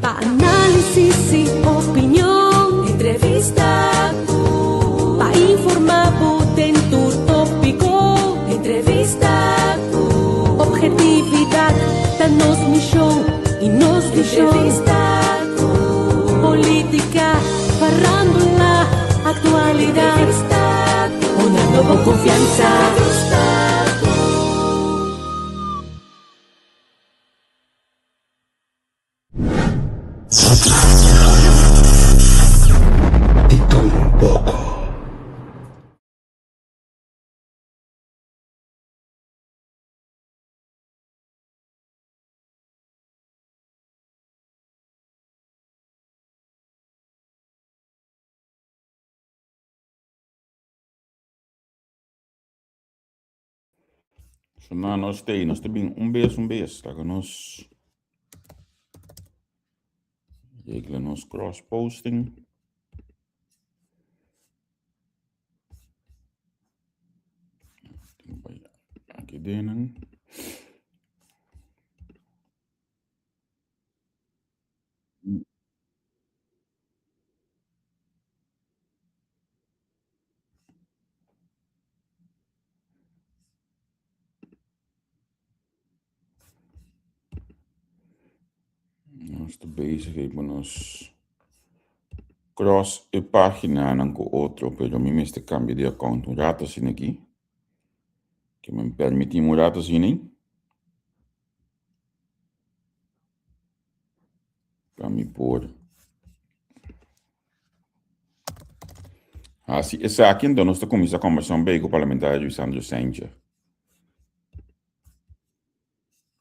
Pa análisis y opinion. Entrevista cu. Pa informa bo den tur tópico. Entrevista cu. Objetividad ta nos misión y nos visión. Entrevista cu. Política, farándula, actualidad. Entrevista cu. Honrando bo confianza. Entrevista cu. Di tur un poko. So na nos te, nos te bin un bes un bes. Laga nos regla nos cross posting. Aki denen. Nos ta bezig ei pa nos cross e paginanan ku otro, pero mi mester cambia di account un rato asina aki. Ke men permití mi un rato asina ei. Pa mi por hasi esaki, enton nos ta kuminsá kòmbersá un bei ku parlamentario Lisandro Sanchez.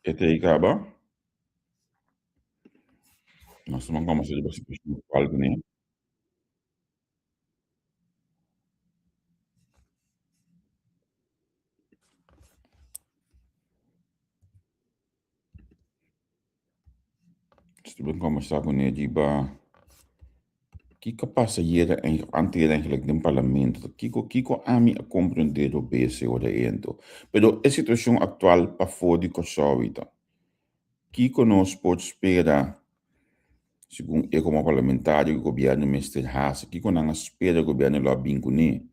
E ta ei kaba. Nos ta kòmbersá riba situashon aktual kuné. Nos ta kòmbersá kuné riba kiko a pasa ayera antier eigenlijk den parlamento. Kiko kiko ami a komprendé robes e ora ei anto. Pero e situashon aktual pafó di Kòrsou ta. Kiko nos por spera segun e komo parlamentario ku gobièrnu mester hasi? Kiko nan a spera gobièrnu lo a bin kuné?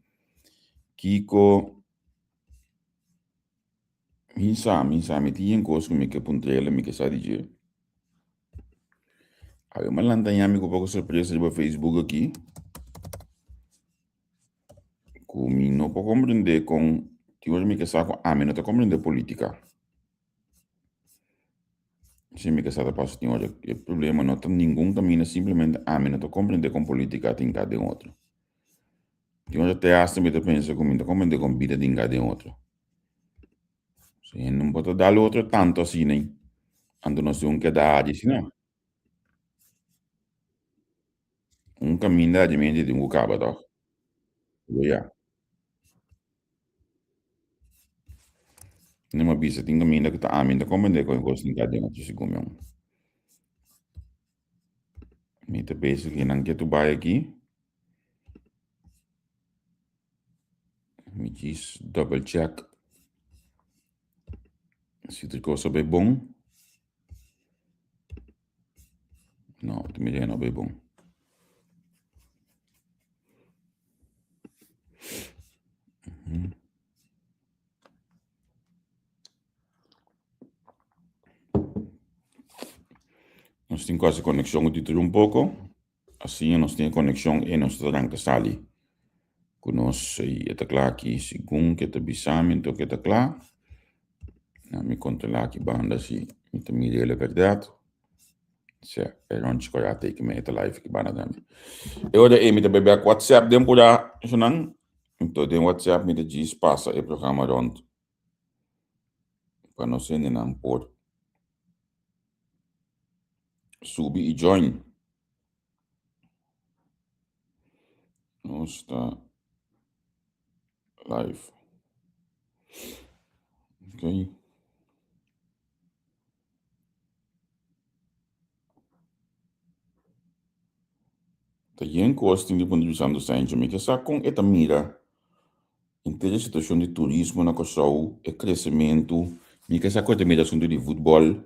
Kiko Mi sa, mi sa, mi tin yen kos ku mi ke puntr'el, mi ke sa di dje. Awe mi a lanta ña mi ku poko sorpresa riba Facebook aki, ku mi no por komprendé kon tin ora mi ke sa ku ami no ta komprendé polítika. Si mi ke sa ta pasa tin ora e problema no ta ningun kaminda, simplemente ami no ta komprendé kon polítika tin ka den otro. Tin ora te hasta mi ta pensa ku mi no ta komprendé kon bida tin ka den otro. Si hende no por ta dal otro tanto asina ei, anto nos tin un keda adi asina. Un kaminda adi mente tin ku kaba tòg. Pero ya. No mi a bisa tin kaminda ku ta ami no ta komprendé kon e kos tin ka den otro segun mi. Mi ta bezig nan ke tu bai aki. Mi djis double check si tur kos a bai bon. No, ta mira no a bai bon. Nos tin ku hasi konekshon ku Tito un poko. Asina nos tin e konekshon ei nos ta ranka sali ku nos ei e ta kla aki segun ke ta bisa mi anto ke ta kla. Na mi kontrolá aki banda si mi ta mira el e bèrdat. Sè e ròntji kòrá teken mi e ta live aki banda tambe. E ora ei mi ta bai bèk whatsapp den purá esnan. Anto den whatsapp mi ta djis pasa e programa rònt pa nos hendenan por subi i join. Nos ta live. Okay. Ta yen kos tin di punto di vista Sancho. Mi ke sa kon e ta mira henter e situashon di turismo na Kòrsou, e kresementu. Mi ke sa kon e ta mira asuntu di futbòl.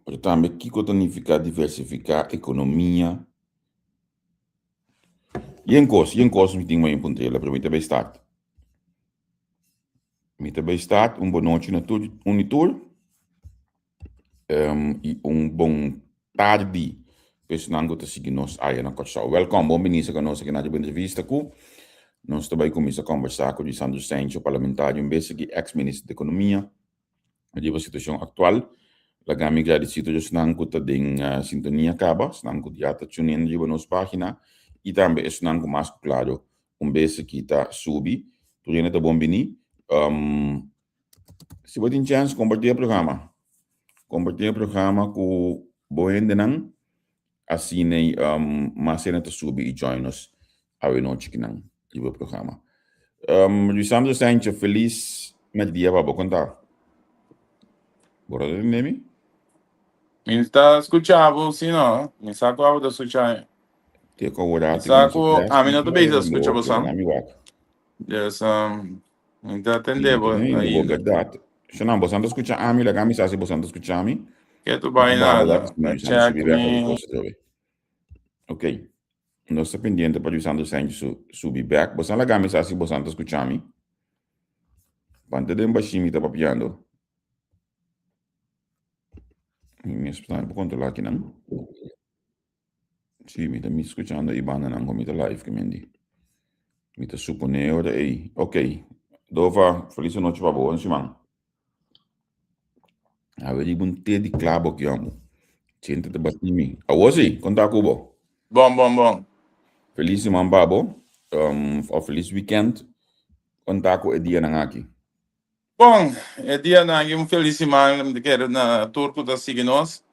Pero tambe kiko ta nifiká diversifiká ekonomia? Yen kos, yen kos mi tin bai puntr'el, pero mi ta bai start. Mi ta bai start un bonochi na tur un i tur i un bon tardi pa esnan ku ta sigui nos aya na Kòrsou. Wèlkòm, bon bini serka nos aki na riba entrevista ku nos ta bai kuminsá kòmbersá ku Lisandro Sancho, parlamentario un bes aki, eks minister di ekonomia. Riba situashon aktual, laga mi gradisí tur esnan ku ta den sintonia kaba, esnan ku ya ta tune in riba nos página i tambe esnan ku mas ku klaro un bes aki ta subi. Tur hende ta bon bini. Si bo tin chèns, kompartí e programa. Kompartí e programa ku bo hendenan. Asina ei mas hende ta subi i join nos awe nochi kinan riba e programa. Luisandro Sancho, felis merdia pa bo. Kon ta? Bo ta tende mi? Mi ta skucha bo si no. Mi sa ku abo ta skucha mi. Te ku awor Mi ati sa ku ku nos a ami no ta press, bisa skucha bo bo sa. mi wak. Yes, mi ta Si, tende mi bo ta tende bo, ainda. bèrdat. Shonam, boso ta skucha ami, laga mi sa si boso ta skucha mi. Ke tu bai Baba na wak, na mi sa check subi bèk mi. kos atrobe. Ok. Nos ta pendiente pa Luisandro Sánchez su subi bèk. Boso laga mi sa si boso ta skucha mi. Banta den bashí mi ta papiando. Mi mes por kontrolá akinan. Sí, mi ta mi skuchando i bandanan ku mi ta live kemendi. Mi ta suponé ora ei. Ok. Dova, felis anochi pa bo. Bon siman. Awe riba un te di klabo ki amo. Chente ta bati mi. Awo si, konta ku bo. Bon, bon, bon. Felis siman pa bo. Of felis weekend. Konta ku e dianan aki. Bon, e dianan aki un felis siman mi ta kere na tur ku ta sigui nos.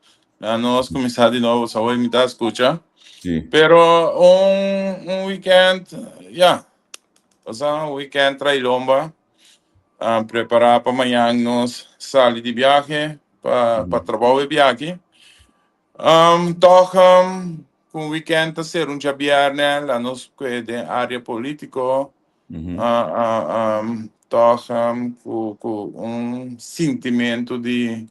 Na nos kuminsá di nobo sa hoy mi ta skucha. Sí. Pero un un weekend, ya, osea un weekend tra'i lomba, prepará pa mañan nos sali di biahe pa pa trabou e biahi. Tòg ku un weekend ta ser un djabièrnè la nos kue den área polítiko. Tòg ku ku un sintimentu di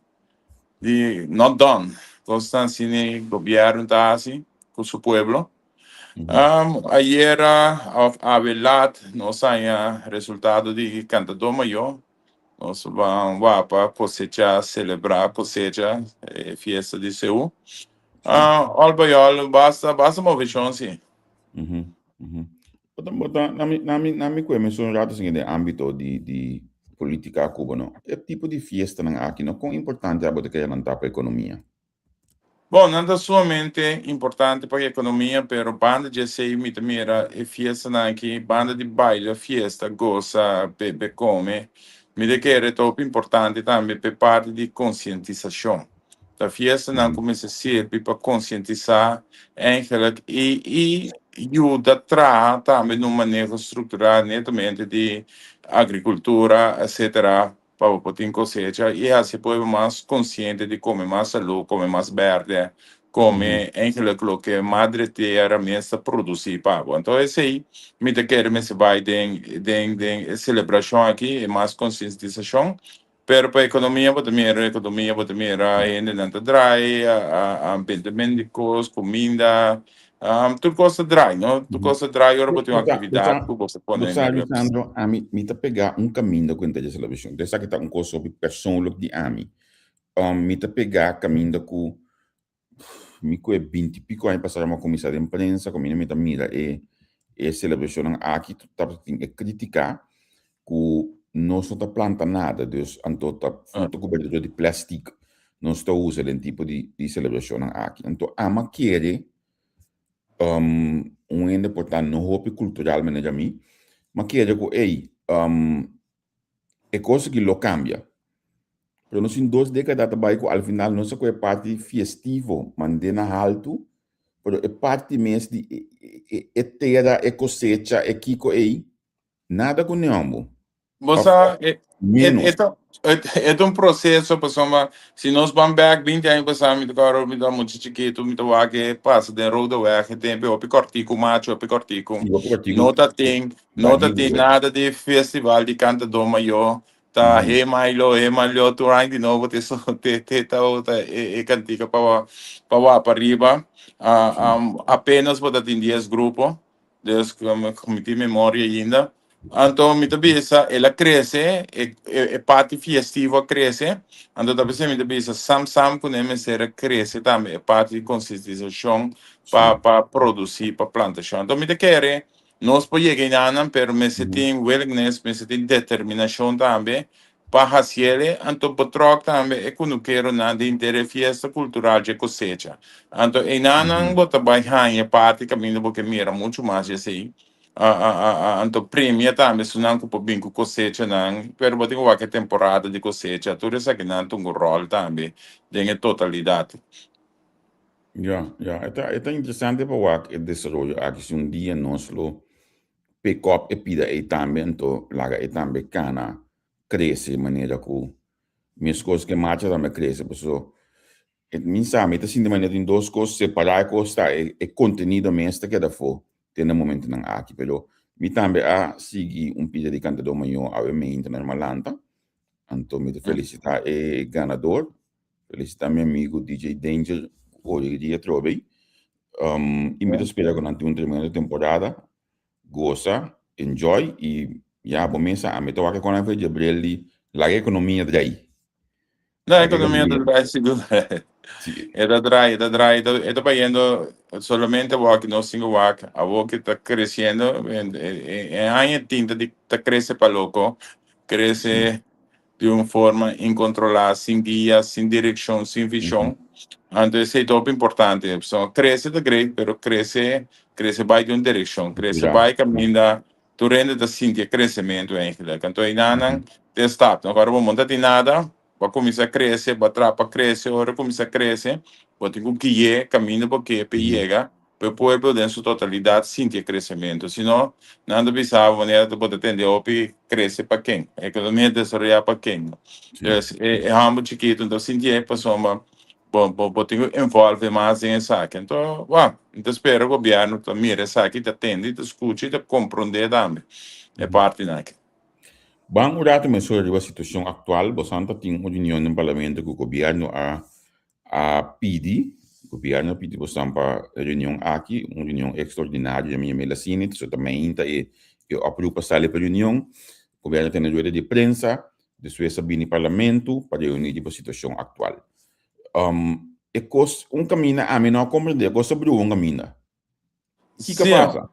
di not done. Kosnan asina gobièrnu ta hasi ku su pueblo. Ayera òf awe lat nos haña resultado di Kantadó Mayó. Nos ban wapa kosecha, selebrá kosecha, e fiesta di Seú. Òl by òl basta basta moveshon si. Bo ta, bo ta, na mi, na mi, na mi kue mesun rato sin den ámbito di, di polítika Cuba, no? E tipo di fiestanan aki, no? Kon importante abo ta kere nan ta pa ekonomia? Bon, nan ta sumamente importante pa ekonomia, pero banda di esei mi ta mira e fiestanan aki, banda di baila, fiesta, gosa, bebe, kome, mi ta kere ta hopi importante tambe pa e parti di konsientisashon. Ta fiestanan ku mester sirbi pa konsientisá eigenlijk i i yuda traha tambe na un maneho struktural netamente di agrikultura etsetera pa bo por tin kosecha i hasi e pueblo mas konsiente di kome mas salú, kome mas bèrdè, kome eigenlijk loke madre tierra mes ta produsí pa bo. Anto esei mi ta kere mester bai den den den e selebrashon aki, e mas konsientisashon. Pero pa economia bo ta mira, economia bo ta mira hendenan ta draai, bendement di cos, cuminda, tur cos ta draai, no? Tur cos ta draai ora bo tin un actividad cu bo por pone Bo na sa, riba. Lisandro, ami, mi ta pega un caminda cu henter dje celebracion. Esaki ta un cos hopi persoonlijk di ami. Mi ta pega caminda cu Mi ku e binti piko aña pasá mi a kuminsá den prensa ku mi mi ta mira e e selebrashonnan aki tabata tin e kritika ku nos no ta planta nada dus anto ta fruta ku berdura di plastic nos ta usa den tipo di di selebrashonnan aki anto ama kere un hende por ta no hopi kultural manera mi mi a kere ku ey E kos aki lo kambia. Pero nos tin dos dekada ta bai ku al final nos a kohe parti fiestivo mand'é na haltu, pero e parti mes di e tera, e kosecha, e kiko ei, nada ku neombo. Bo Òf sa, e, e, ménos. e ta, e ta un proseso pasobra si nos ban bèk binti aña pasá mi ta kòrda mi ta mucha chikitu mi ta wak e pasa den Rodeweg e tempu e hopi kòrtiku machu hopi kòrtiku Sí, hopi kòrtiku. no ta tin No ta Bariu, tin eh. nada di festival di Cantador Mayor. Ta He Milo, He Milo, tur aña di nobo te so te te ta ta e e kantika pa pa wak pariba. Apenas bo ta tin dies grupo, dus ku mi tin memoria ainda. Anto mi ta bisa el a krese, e e parti fiestivo a krese, anto ta p'esei mi ta bisa sam sam ku nan mester a krese tambe e parti di konsientisashon pa pa produsí pa plantashon. Anto mi ta kere Nos por yega enanan, pero mester tin willingness, mester tin determinacion tambe pa haciele, anto betrok tambe e cunukeronan den henter e fiesta cultural dje cosecha. Anto enanan bo ta bay haña parti caminda bo ke mira mucho mas dje esey. Anto premia tambe esunnan cu por bin cu cosechanan, pero bo tin cu wak e temporada di cosecha, tur esakinan ta un rol tambe den e totalidad. Ya, ya. E ta, e ta interesante pa wak e desaroyo aki. Si un dia nos lo pick up e pida ei tambe, anto laga e tambe kana krese manera ku meskos ku e marcha tambe a krese. Paso e mi sa, mi ta sinti manera tin dos kos separá e kos ta e e kontenido mes ta keda afó te na momentonan aki. Pero mi tambe a sigui un pida di kantadó mayó awe meinta na Malanta. Anto mi ta felisitá e ganador. Felicita mi amigo DJ Danger hoy dia atrobe. Y mi ta spera cu nan tin un tremendo temporada. Goza, enjoy y ya bo mesa ami ta wak con nan fe Gabriel di laga economia draai. No, economia ta draai sigur. Sí. E ta draai, e ta draai, e ta bayendo solamente wak nos tin cu wak. Awor cu ta creciendo, e aña tin ta di ta crece pa loco, crece di un forma incontrolá, sin guia, sin direccion, sin vision. Anto esei ta hopi importante. So, crece ta great, pero crece, crece bai di un direccion. Crece bai caminda tur hende ta sinti e crecemento eigenlijk. Anto einanan te stap. No, ora bo no ta tin nada, bo a cuminsa crece, bo a trapa crece, ora cuminsa crece, bo tin cu gui'é caminda bo ke pa e yega. Pa e pueblo den su totalidad sinti e crecemento. Si no, nan ta bisa bo manera bo ta tende hopi crece pa ken? Economia desaroya pa ken? Dus e e hamber chikito no ta sintié pasobra bo bo bo tin cu envolve mas den esaki. Anto, wak, mi ta spera gobierno ta mira esaki, ta tende, ta scucha y ta comprende tambe e partinan aki. Ban un rato mesora riba situacion actual. Bosan ta tin un reunion den parlamento cu gobierno a a pidi, gobierno a pidi bosan pa e reunion aki, un reunion extraordinario, mi yama el asina, so ta mainta e e oproep a sali pa reunion, gobierno a tene rueda di prensa, despues a bini parlamento pa reuni riba situacion actual. E cos, un caminda ami no a comprende, e cos ta brua un caminda. Kiko Sí. pasa?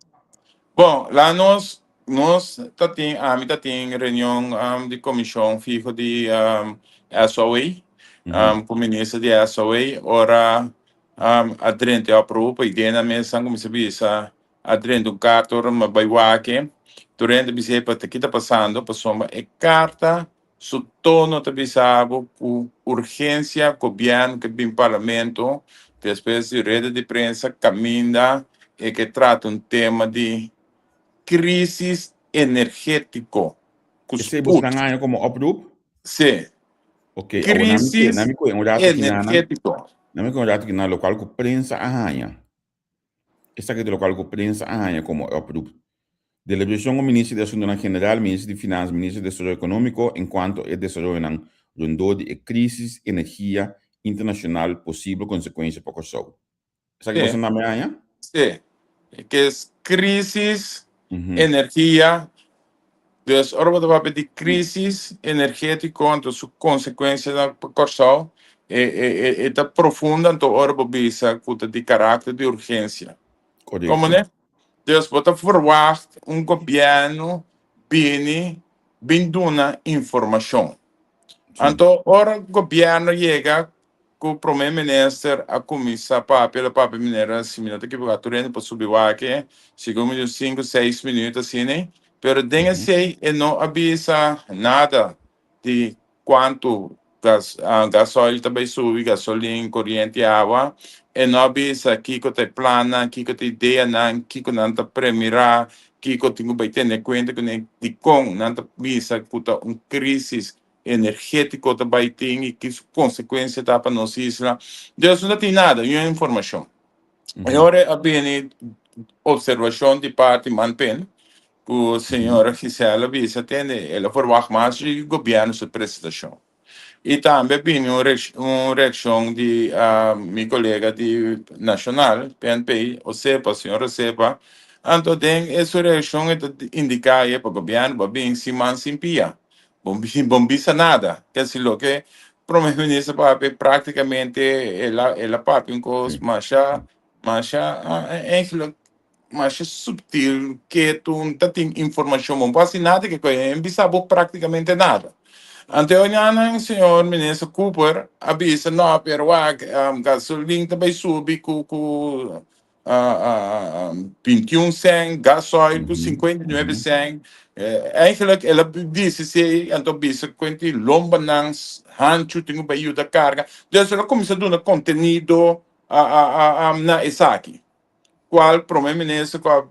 Bon, la nos nos ta tin, ami ta tin reunion um, di comisión fijo di um, SOA, um, ku minister di SOA, ora um, a drenta e oproep, i den na mesa kuminsa bisa, a drenta un karta ora mi bai wak, tur hende bisa, "Hey, pa ki ta pasando?" Pasobra e karta Su tono ta bisa bo ku urgensia gobièrnu ke bin parlamento despues di rueda di prensa kaminda e ke trata un tema di krisis energetiko ku Esei bo sput. stan haña komo oproep? Sí. Ok, awor nan mi ke, Krisis nan mi kohe un rato kinan, energetiko. nan mi kohe un rato kinan lokual ku prensa a haña. Esaki ta lokual ku prensa a haña komo oproep. Deliberashon ku Minister di Asuntunan General, Minister di Finansa, Minister di Desaroyo Ekonómiko enkuanto e desaroyonan rondó di e krísis energia internashonal posibel konsekuensia pa Kòrsou. Esaki boso tambe a haña? Sí. Ke es krísis energia Dus ora bo ta papia di crisis energetico anto su consecuencianan pa Corsou e e e ta profundo anto ora bo bisa cu ta di caracter di urgencia. Como ne? Dus bo ta verwacht un gobierno bini bin duna informacion. Anto ora gobierno yega Ku prome minister a kuminsá papia, el a papia manera si mi no ta ekivoká tur hende por subi wak e, segun mi di un sinku, seis minüt asina, pero den esei e no a bisa nada di kuantu gas gasoil ta bai subi, gasolin, koriente, awa, e no a bisa kiko ta e plannan, kiko ta e ideanan, kiko nan ta premirá, kiko tin ku bai tene kuenta kuné, dikon nan ta bisa ku ta un krisis energétiko ta bai tin i ki su konsekuensia ta pa nos isla. Dios no ta tin nada, niun informashon. E ora a bini observashon di parti Manpen. ku señora Gisela bisa tende el a verwacht mas di gobièrnu su presentashon. I tambe bini un un reakshon di mi kolega di Nashonal, PNP, Osepa, señor Osepa, anto den e su reakshon e ta indiká e pa gobièrnu bo a bin sin man sin pia, bo bo bisa nada, kesi loke prome minister papia praktikamente el a el a papia un kos masha masha eigenlijk masha subtil ketu no ta tin informacion bon por haci nada ke koe en bisa bo practicamente nada. Anto e oñanan señor minister Cooper a bisa no pero wak gasolin ta bay subi ku ku 21 cent gasoil ku 59 cent eigenlijk el a bisa esey anto bisa kuenti lombanan hanchu tin ku bay yuda carga dus el a cuminsa duna contenido na esaki. Cual prome minister cu a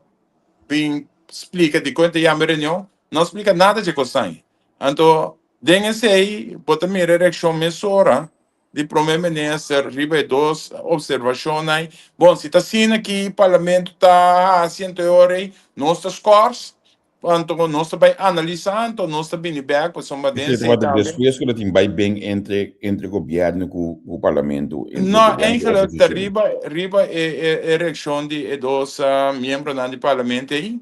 bin splica dicon e ta yama e reunion, no a splica nada dje cosnan. Anto den esey bo ta mira e reaccion mesora di prome minister riba e dos observacionnan. Bon, si ta asina ki parlamento ta haci anto e ora ey nos ta scors Anto nos ta bai analisá, anto nos ta bini bèk pasobra den Esei esei tabata tambe. despues ku lo tin bai ben entre entre gobièrnu ku ku parlamento, entre No, gobièrnu ku eigenlijk ta oposishon. riba riba e e e reakshon di e dos miembronan di parlamento ei.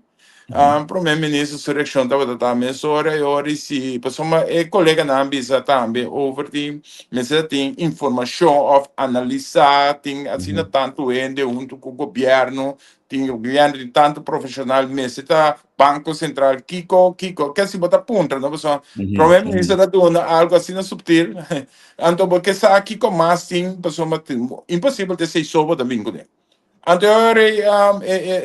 Prome minister su reakshon tabata ta mesora e ora i si pasobra e koleganan a bisa tambe over di mester tin informashon òf analisá tin asina tantu hende huntu ku gobièrnu Tin gobièrnu tin tantu profeshonal mester ta Banko Sentral kiko kiko ke si bo ta puntra no pasobra prome minister ta duna algu asina subtil anto bo ke sa kiko mas tin pasobra imposibel ta esei so bo ta bin kuné anto e ora ei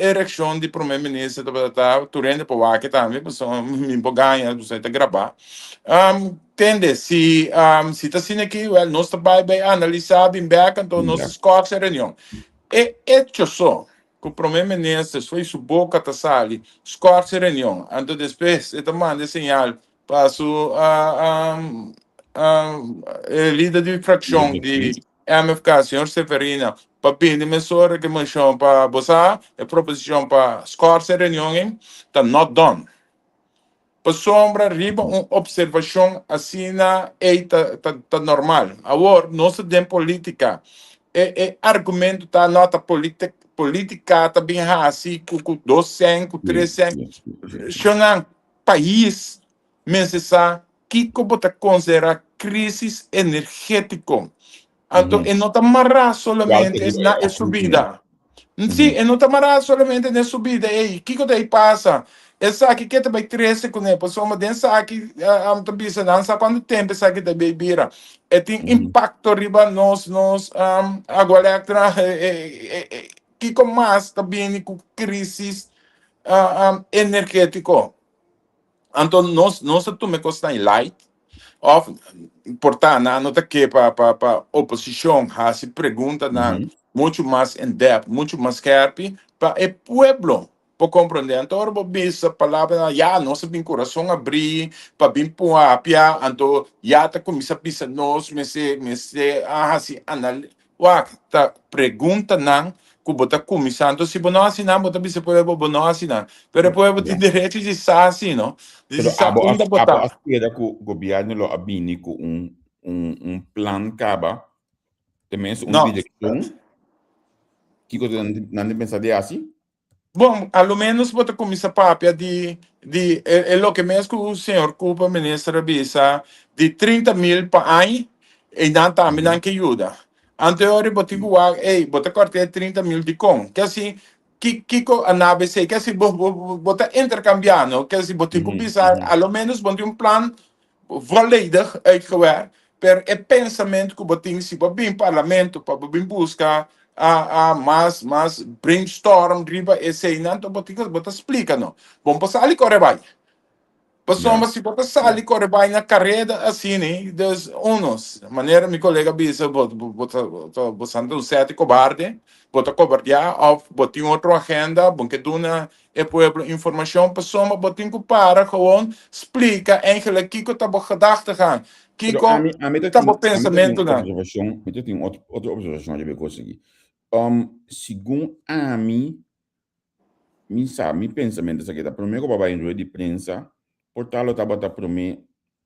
e reakshon di prome minister tabata ta tur hende por wak tambe pasobra mi por gaña pasobra e ta grabá tende si si ta asina aki wèl nos ta bai bai analisá bin bèk anto nos ta skòrs e reunion. E echo so ku Prome Minister fo'i su boka ta sali skòrs e reunion, anto despues e ta manda e señal pa su e lider di frakshon di MFK, señor Seferina, pa bini mesora ku e moshon pa bo sa e proposishon pa skòrs e reunion ei ta not done. Pasobra riba un observacion asina ey ta ta normal. Awor nos ta den politica. E e argumento ta no ta politica ta bin haci cu cu dos cent cu tres cent. Shonnan pais mester sa kico bo ta considera crisis energetico. Anto e no ta mará solamente na e subida. Sí, e no ta mará solamente na e subida. Ei, kiko ta ei pasa? Esaki ke ta bai trese kuné? Pasobra den esaki am ta bisa nan sa kuantu tempu esaki ta bai bira. E tin impakto riba nos nos agua elektra. Kiko mas ta bini ku krisis energetiko? Anto nos nos ta tuma e kosnan light of por ta nan no ta ke pa pa pa oposishon hasi preguntanan muchu mas in depth, muchu mas skerpi pa e pueblo por komprende. Anto ora bo bisa palabranan ya nos a bin kurason abrí pa bin puapia anto ya ta kuminsá bisa nos mester mester a hasi anal Wak, ta preguntanan ku bo ta kuminsá. Anto si bo no hasi nan, bo ta bisa pueblo bo no hasi nan. Pero e pueblo tin derecho di sa si, no? Di Pero sa abo a, unda bo abo ta. a spera ku gobièrnu lo a bini ku un, un, un plan kaba, tenminste un No. direkshon, kiko nan, nan tin pensa di hasi? Bon, a lo menos bo ta kuminsá papia di di e e loke mes ku señor Cooper minister a bisa di 30 mil pa aña i nan tambe nan ke yuda. Anto e ora bo tin ku wak, ey, bo ta kòrta e 30 mil dikon? Ke asi ki kiko a na abc? Ke asi bo bo bo ta interkambiá no? Ke asi bo tin ku bisa a lo menos bo tin un plan volledig uitgewerkt, pero e pensamentu ku bo tin si bo bin parlamento pa bo bin buska a a mas mas brainstorm riba eseinan to bo tin ku bo ta splika no. Bo no por sali kore bai. Pasobra si bo ta sali kore bai na kareda asina, dus uno, manera mi kolega bisa bo bo ta bo ta un sète kobarde, bo ta kobardiá òf bo tin otro agenda, bo ke duna e pueblo informacion pasobra bo tin cu para gewoon splica eigenlijk kico ta bo gedachtegang, Pero kico ami, ami ta ta bo tin, ami ta tin un pensamentonan. observacion, mi ta tin otro, otro observacion riba e cos aki. Segun ami, Mi sa, mi pensamentu esaki ta promé ku bo a bai rueda di prensa, por ta lo tabata promé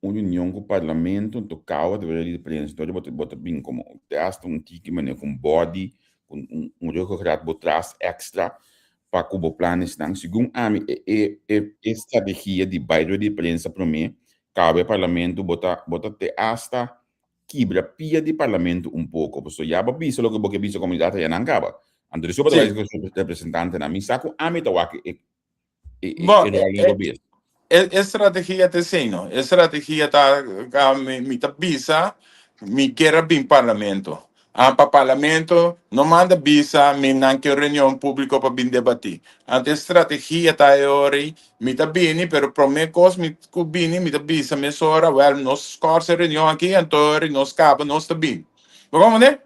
un reunion ku parlamento, anto kawa ta rueda di prensa, entonces bo ta bo ta bin komo te hasta un tiki manera ku un body, ku un un ruggengraat bo tras extra pa ku bo planesnan. Segun ami e e e e strategia di bai rueda di prensa promé, kawa e parlamento bo ta bo ta te hasta kibra pia di parlamento un poko, pasobra ya bo bisa loke bo ke bisa komunidat ya nan kaba. Anto despues bo ta bai ku su representantenan. Mi sa ku ami ta wak e e e Bon, e ròl den gobierno. E e strategia ta esei no. E strategia ta mi mi ta bisa mi kier a bin parlamento. Ah, pa parlamento no manda bisa mi nan ke reunion publico pa bin debati. Anto e strategia ta e ora ei, mi ta bini, pero prome cos mi cu bini mi ta bisa mesora, wel nos scors e reunion aki, anto ora nos caba nos ta bini. Bo comprende?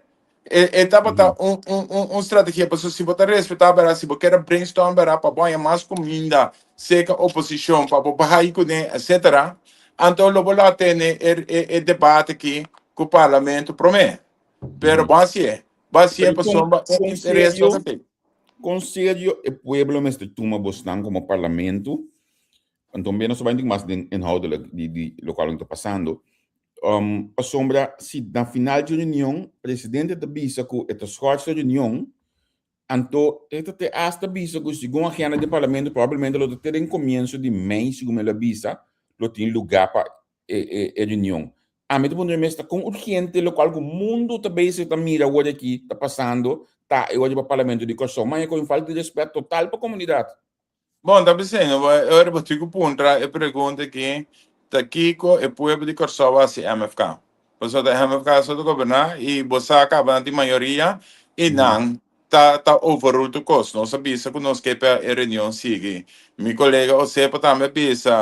E, e tabata un, un, un, un strategia, pasobra si bo ta respeta bera, si bo kier a brainstorm bera pa bo haña mas cuminda cerca oposicion, pa bo bai cune, etcetera, anto lo bo lo a tene e, e, e debate aki cu parlamento prome. Pero bo hacié, bo hacié Pero con, pasobra e con interes no serio, ta te. con serio e pueblo mester tuma bosnan como parlamento? Anto bien nos ta bai mas den inhoudelijk di, di locual ta pasando. Pasobra si na final di reunion presidente ta bisa cu e ta schors e reunion, anto e ta te hasta bisa cu segun agenda di parlamento probablemente lo ta te den comienzo di mei, segun el a bisa, lo tin lugar pa e, e, e reunion. Ami ta puntra mi mes ta con urgente locual cu mundo ta bezig ta mira awor aki ta pasando ta e ora pa parlamento di Corsou. Maña con un falta di respet total pa comunidad. Bon, ta bisendo, bo e ora bo tin ku puntra e pregunta aki, ta kiko e pueblo di Kòrsou a hasi MFK? Pasobra ta MFK so ta goberná i bo sa kaba nan tin mayoria i nan ta ta overrule tur kos. Nos a bisa ku nos ke pa e reunion sigui. Mi kolega Osepa tambe a bisa,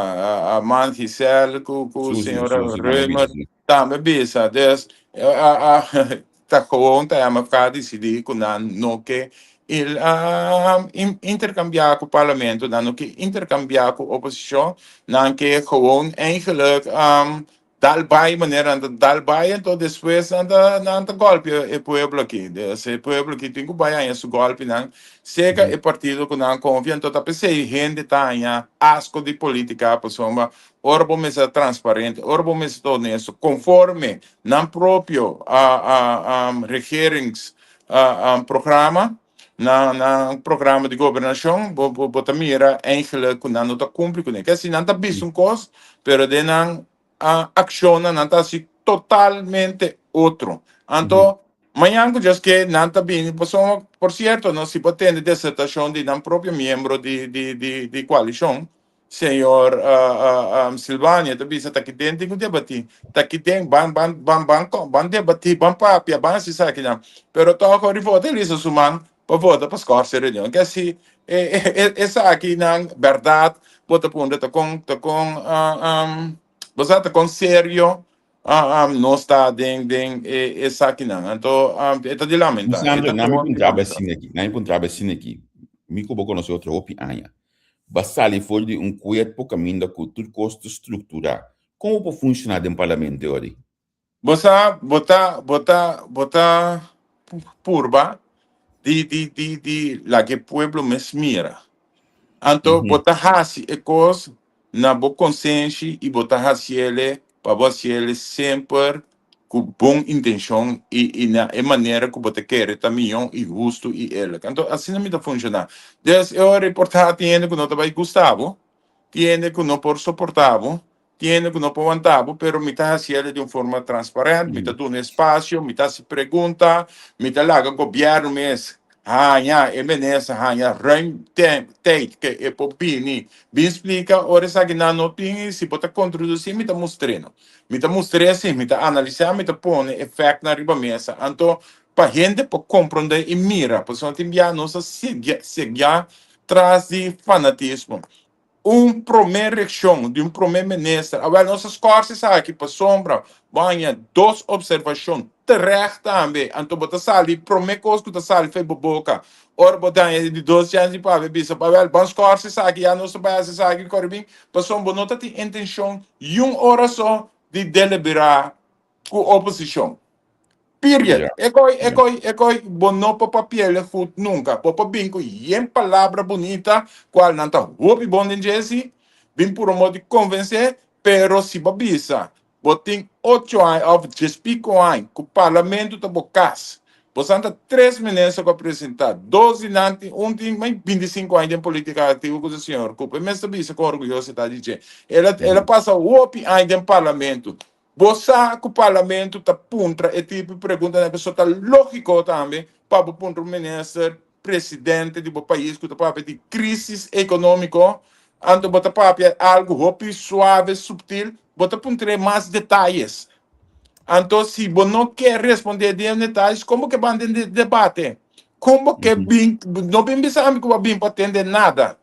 a man Giselle ku ku Suzy, señora Suzy tambe a bisa, Römer sí. tambe a bisa. Dus, a a Ta gewoon ta MFK a disidí ku nan no ke interkambiá ku parlamento, nan no ke interkambiá ku oposishon, nan ke gewoon eigenlijk dal bai manera nan ta dal bai, anto despues nan ta nan ta gòlpia e pueblo aki. Dus e pueblo aki tin ku bai haña su gòlpinan serka e partido ku nan konfia, anto ta p'esei hende ta haña asko di polítika pasobra ora bo mester ta transparente, ora bo mester ta honesto, konforme nan propio regeringsprogramma, nan nan programa di gobernashon, bo bo bo ta mira eigenlijk ku nan no ta kumpli kuné. Ke si nan ta bisa un kos, pero den nan akshonnan nan ta hasi totalmente otro. Anto, mañan ku djes ke nan ta bini, pasobra por sierto nos si por tende desertashon di nan propio miembro di di di di koalishon, Señor Silvania ta bisa ta kiden tin ku debatí, ta kiden ban ban ban ban ban debatí, ban papia, ban hasi esakinan. Pero tòg ora di vota e lisa su man pa vota pa skòrs e reunion. Ke si esakinan bèrdat bo ta puntra ta kon ta kon bo sa ta kon serio nos ta den den esakinan. Anto e ta di lamentá. E Sandro, ta na mi gewoon di puntra bo lamentá. asina aki, na mi puntra bo asina aki. Mi ku bo konosé otro hopi aña. Ba sali for di un kuerpo kaminda ku tur kos ta strukturá. Kon bo por funshoná den parlamento e ora ei? Bo sa, bo ta, bo ta, bo ta purba di, di, di, di laga e pueblo mes mira. Anto bo ta hasi e kos na bo konsenshi i bo ta hasiele pa bo hasiele semper ku bon intenshon i i na e manera ku bo ta kere ta mihó i hustu i eerlijk. Anto asina mi ta funshoná. Des e ora por ta tin hende ku no ta bai gusta bo, tin hende ku no por soportá bo, tin hende ku no por wanta bo, pero mi ta hasiel di un forma transparent, mi ta duna espasio, mi ta hasi pregunta, mi ta laga gobièrnu mes haña e minister haña ruim tijd ke e por bini bin splika ora esakinan no tin i si bo ta kontradusí mi ta mustr'é no. Mi ta mustr'é si, mi ta analisá, mi ta pone e fèktnan riba mesa. Anto, pa hende por komprondé i mira, pasobra tin bia nos a sigia tras di fanatismo. Un promé reakshon di un promé minister, awèl nos a skòrs esaki pasobra bo haña dos opservashon terecht tambe, anto bo ta sali, promé kos ku ta sali for bo boka ora bo ta haña e di dos chèns di papia bisa, awèl ban skòrs esaki, ya nos ta bai hasi esaki kòrè bin, pasobra bo no ta tin intenshon Yun ora so di deliberá ku oposishon. Period. Ja. E koi, e Ja. koi, e koi, bo no por papiele goed nunca. Bo por bin ku yen palabra bunita, kual nan ta hopi bon den djesi, bin puro modo di konvensé, pero si bo bisa, bo tin ocho aña òf djespico aña ku parlamento ta bo kas. Bo san ta tres minister ku a presentá, dos di nan tin, un tin mai 25 aña den politica aktivo ku ta señor Cooper. E mes ta bisa kon orguyoso e ta di dje. El a, el a pasa hopi aña den parlamento. Bo sa ku parlamento ta puntra e tipo di preguntanan pasobra ta lógiko tambe pa bo puntra un minister, presidente di bo pais ku ta papia di krísis ekonómiko, anto bo ta papia algu hopi suave, subtil, bo ta puntr'é mas detayes. Anto si bo no ke respondé den detayes, kon bo ke ban den debate? Kon bo ke bin, no bin bisa ami ku bo a bin pa tende nada.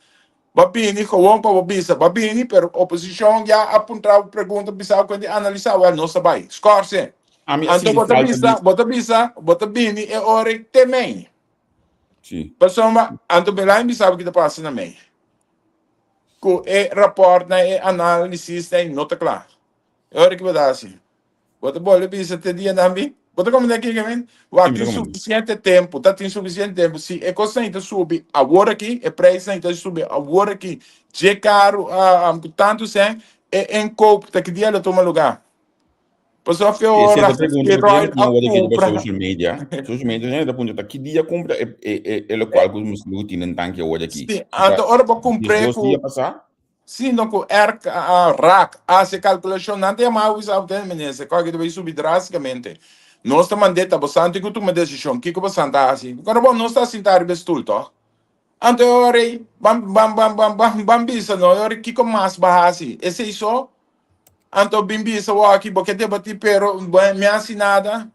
Bo a bini gewoon pa bo bisa, bo a bini, pero oposishon ya a puntra bo pregunta, bisa bo kuenti analisá, wèl nos ta bai. Skòrse. Ami a Anto sinti bo ta falta bisa, di. bo ta bisa, bo ta bini e ora ei te mei. Sí. Pasobra anto Belain bisa bo ki ta pasa na mei. Ku e rapòrtnan, e análisisnan ei no ta kla. E ora ki bo ta hasi? Bo ta bolbe bisa te dia nan bin? Bo ta komprende aki Kevin? Sí, Wak, mi ta tin komprende. sufisiente tempu, ta tin sufisiente tempu. Si e kosnan ta subi awor aki, e prijsnan ta subi awor aki, dje karu ah, ku tantu sèn, e inkoop ta ki dia lo tuma lugá? Pasobra fe E ora sierto pregunta e ku tiene Royal tin a awor aki riba kumpra. social media. Social media gente ta puntra ta ki dia kumpra e e e e lokual ku nos tin den tanki awor aki. Sí, Si ta anto ora bo kumpr'é 12 dia ku pasá? Sino ku RKA, rak, hasi e kalkulashon, nan ta yama awi sa tene minister, kòke ta bai subi drástikamente. Nos ta mand'é ta bosan tin ku tuma desishon, kiko bosan ta hasi? Kòrda bon, nos ta sintá riba e stul tòg? Anto e ora ei, ban ban ban ban ban ban bisa no, e ora ei kiko mas bo a hasi? Esei so? Anto bin bisa wòki, bo ke debatí pero bo mi a hasi nada.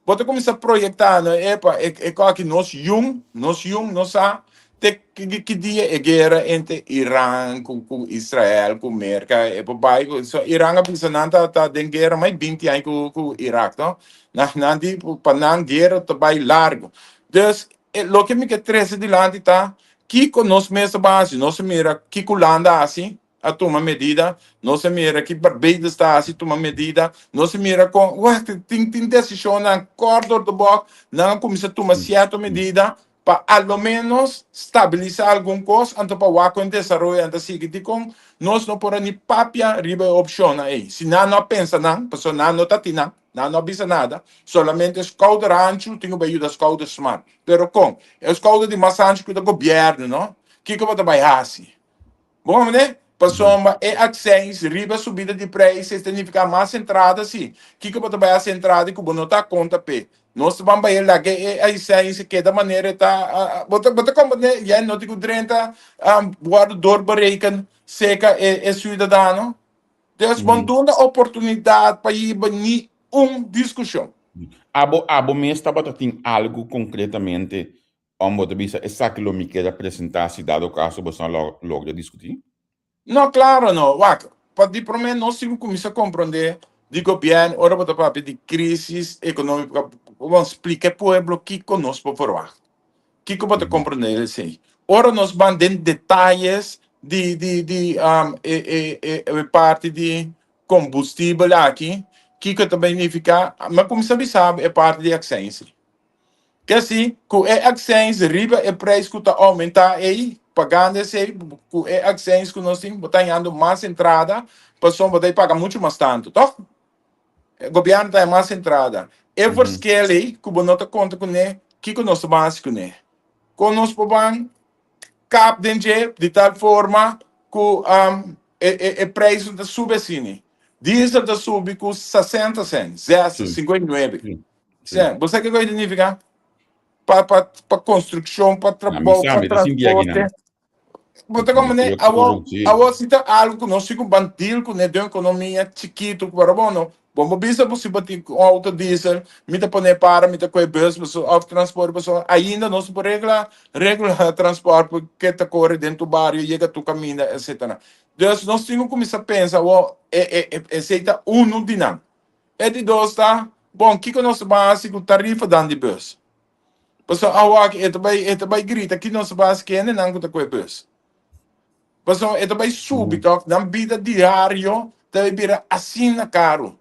Bo ta kuminsá proyektá no, epa, e e kòki nos yun, nos yun no sa te ki ki dia e guera entre Iran ku ku Israel ku Merka e por bai ku so Iran a bisa nan ta ta den guera mai binti aña ku ku Irak no. Nan nan di pa nan guera ta bai largu. Dus e loke mi ke trese dilanti ta kiko nos mes ta bai hasi, nos a mira kiko Hulanda a hasi, a tuma medida, nos a mira ki Barbados ta hasi tuma medida, nos a mira kon, wak, tin tin desishonnan kort door de bocht, nan a kuminsá tuma sierto medida pa a lo ménos stabilisá algun kos, anto pa wak kon desaroyo nan ta sigui. Dikon nos no por a ni papia riba e opshonnan ei? Si nan no a pensa nan, pasobra nan no ta tin nan, nan no a bisa nada, solamente skouder hanchu tin ku bai yuda skouder smal. Pero kon? E skouder di mas hanchu ku ta gobièrnu, no? Kiko bo ta bai hasi? Bon, meneer, pasobra e accijns riba subida di prijs ta nifica mas entrada si. Kiko bo ta bay haci entrada cu bo no ta conta p'e? Nos ta ban bay laga e accijns keda manera e ta. Bo ta bo ta comprende? Ya no tin cu drenta wordo doorbereken cerca e ciudadano. Dus bo no duna oportunidad pa hiba ni un discusion. Abo abo mes tabata tin algo concretamente Om bo ta bisa esaki lo mi keda presentá si dado kaso boso a logra diskutí? No, klaro no. Wak, pa di promé nos tin ku kuminsá komprondé di gobièrnu ora bo ta papia di krísis ekonómiko, bon splika e pueblo kiko nos por ferwagt. Kiko bo ta komprondé di esei? Ora nos ban den detayes di di di e e e e parti di kombustibel aki, kiko ta bai nifiká? Mi a kuminsá bisa bo e parti di aksensi. Ke si, ku e accijns riba e prijs ku ta oumentá ei, pagando esei, ku e accijns ku nos tin, bo ta hañando mas entrada, pasobra bo ta paga muchu mas tantu, tòg? E gobièrnu ta haña mas entrada. E verschil ei ku bo no ta konta kuné, kiko nos ta ban hasi kuné? Kon nos por ban kap den dje di tal forma ku e e e prijsnan ta subi asina? Diesel ta subi ku 60 sènt, 60, 59. Sí. Sí. Bo sa kiko e significa? Pa, pa, pa construcción, pa Na, mi trabou, sa, pa mi ta sinti aki transporte. nan. Bo ta Mi comprende? ta Awo, sí. awo si ta algo ku nos si ku ban deal ku ne den economia chikitu, pero bueno, bo bo bisa bo si bo tin un auto diesel, mi ta pone para, mi ta koe bus, paso, of transporte, paso, ainda nos por regla, regla transporte ke ta kore den tu bario, yega tu kaminda, etcetera. Dus nos tin ku kuminsa pensa, awo, e, e, e, esei ta unu di nan. E di dos ta, bon, kiko nos ta ban hasi ku tarifanan di bus? Pasobra awor e ta bai, e ta bai grita ki nos ta ban hasi ku hendenan ku ta kohe bus. Pasobra e ta bai subi tòg, nan bida diario ta bai bira asina karu.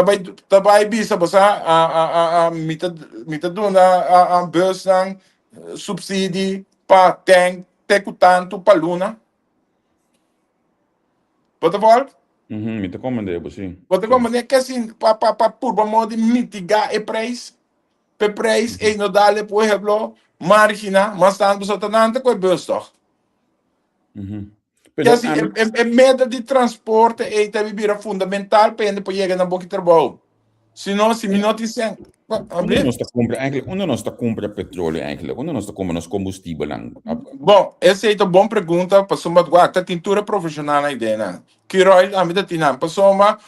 Ta bai ta bai bisa bo sa a a a a mi ta mi ta duna a a busnan subsidi pa tank te ku tantu pa luna. Bo ta volg? Mhm, mi ta komprendé bo, sí. Bo ta komprendé ke si pa pa pa purba modo di mitigá e preis, p'e preis ei no dal e pueblo margina mas tantu pasobra ta nan ta ku e bus tòg. Mhm. Ke Pero si ami, e e meta di transporte ei ta bira fundamental pa hende por yega na boki trabou. Si no, si mi no tin sèn, unda abri. nos ta kumpra eigenlijk, unda nos ta kumpra petroleo eigenlijk, unda nos ta kumpra nos kombustibelnan? Bon, esei ta bon pregunta pasobra wak ta tin tur e profeshonalnan ei den nan. Curoil ami ta tin nan pasobra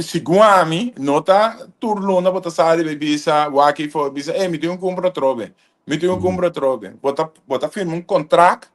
segun ami no ta tur luna bo ta sali bai bisa wak ei for bisa ey mi tin ku kumpra atrobe, mi tin ku kumpra atrobe. Bo ta bo ta firma un kontrakt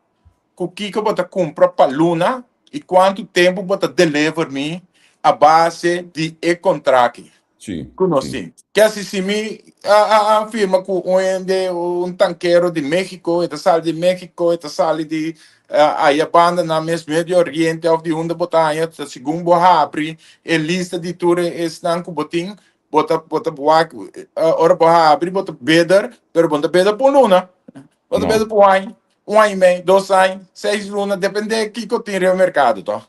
ku kiko bo ta kumpra pa luna i kuantu tempu bo ta deliver mi a base di e kontrakt Sí, ku nos sí. tin. Kesi si mi a, a, a firma ku un hende, un tankero di México, e ta sali di México, e ta sali di uh, aya banda na mes Medio Oriente of di unda bo ta haña, ta segun bo habri e lista di tur esnan ku bo tin, bo ta bo ta wak, uh, ora bo habri bo ta beder, pero bo no ta beder pa un luna, bo ta No. beder pa un aña. Un aña i mei, dos aña, seis luna, depende kiko tin riba merkado, toch?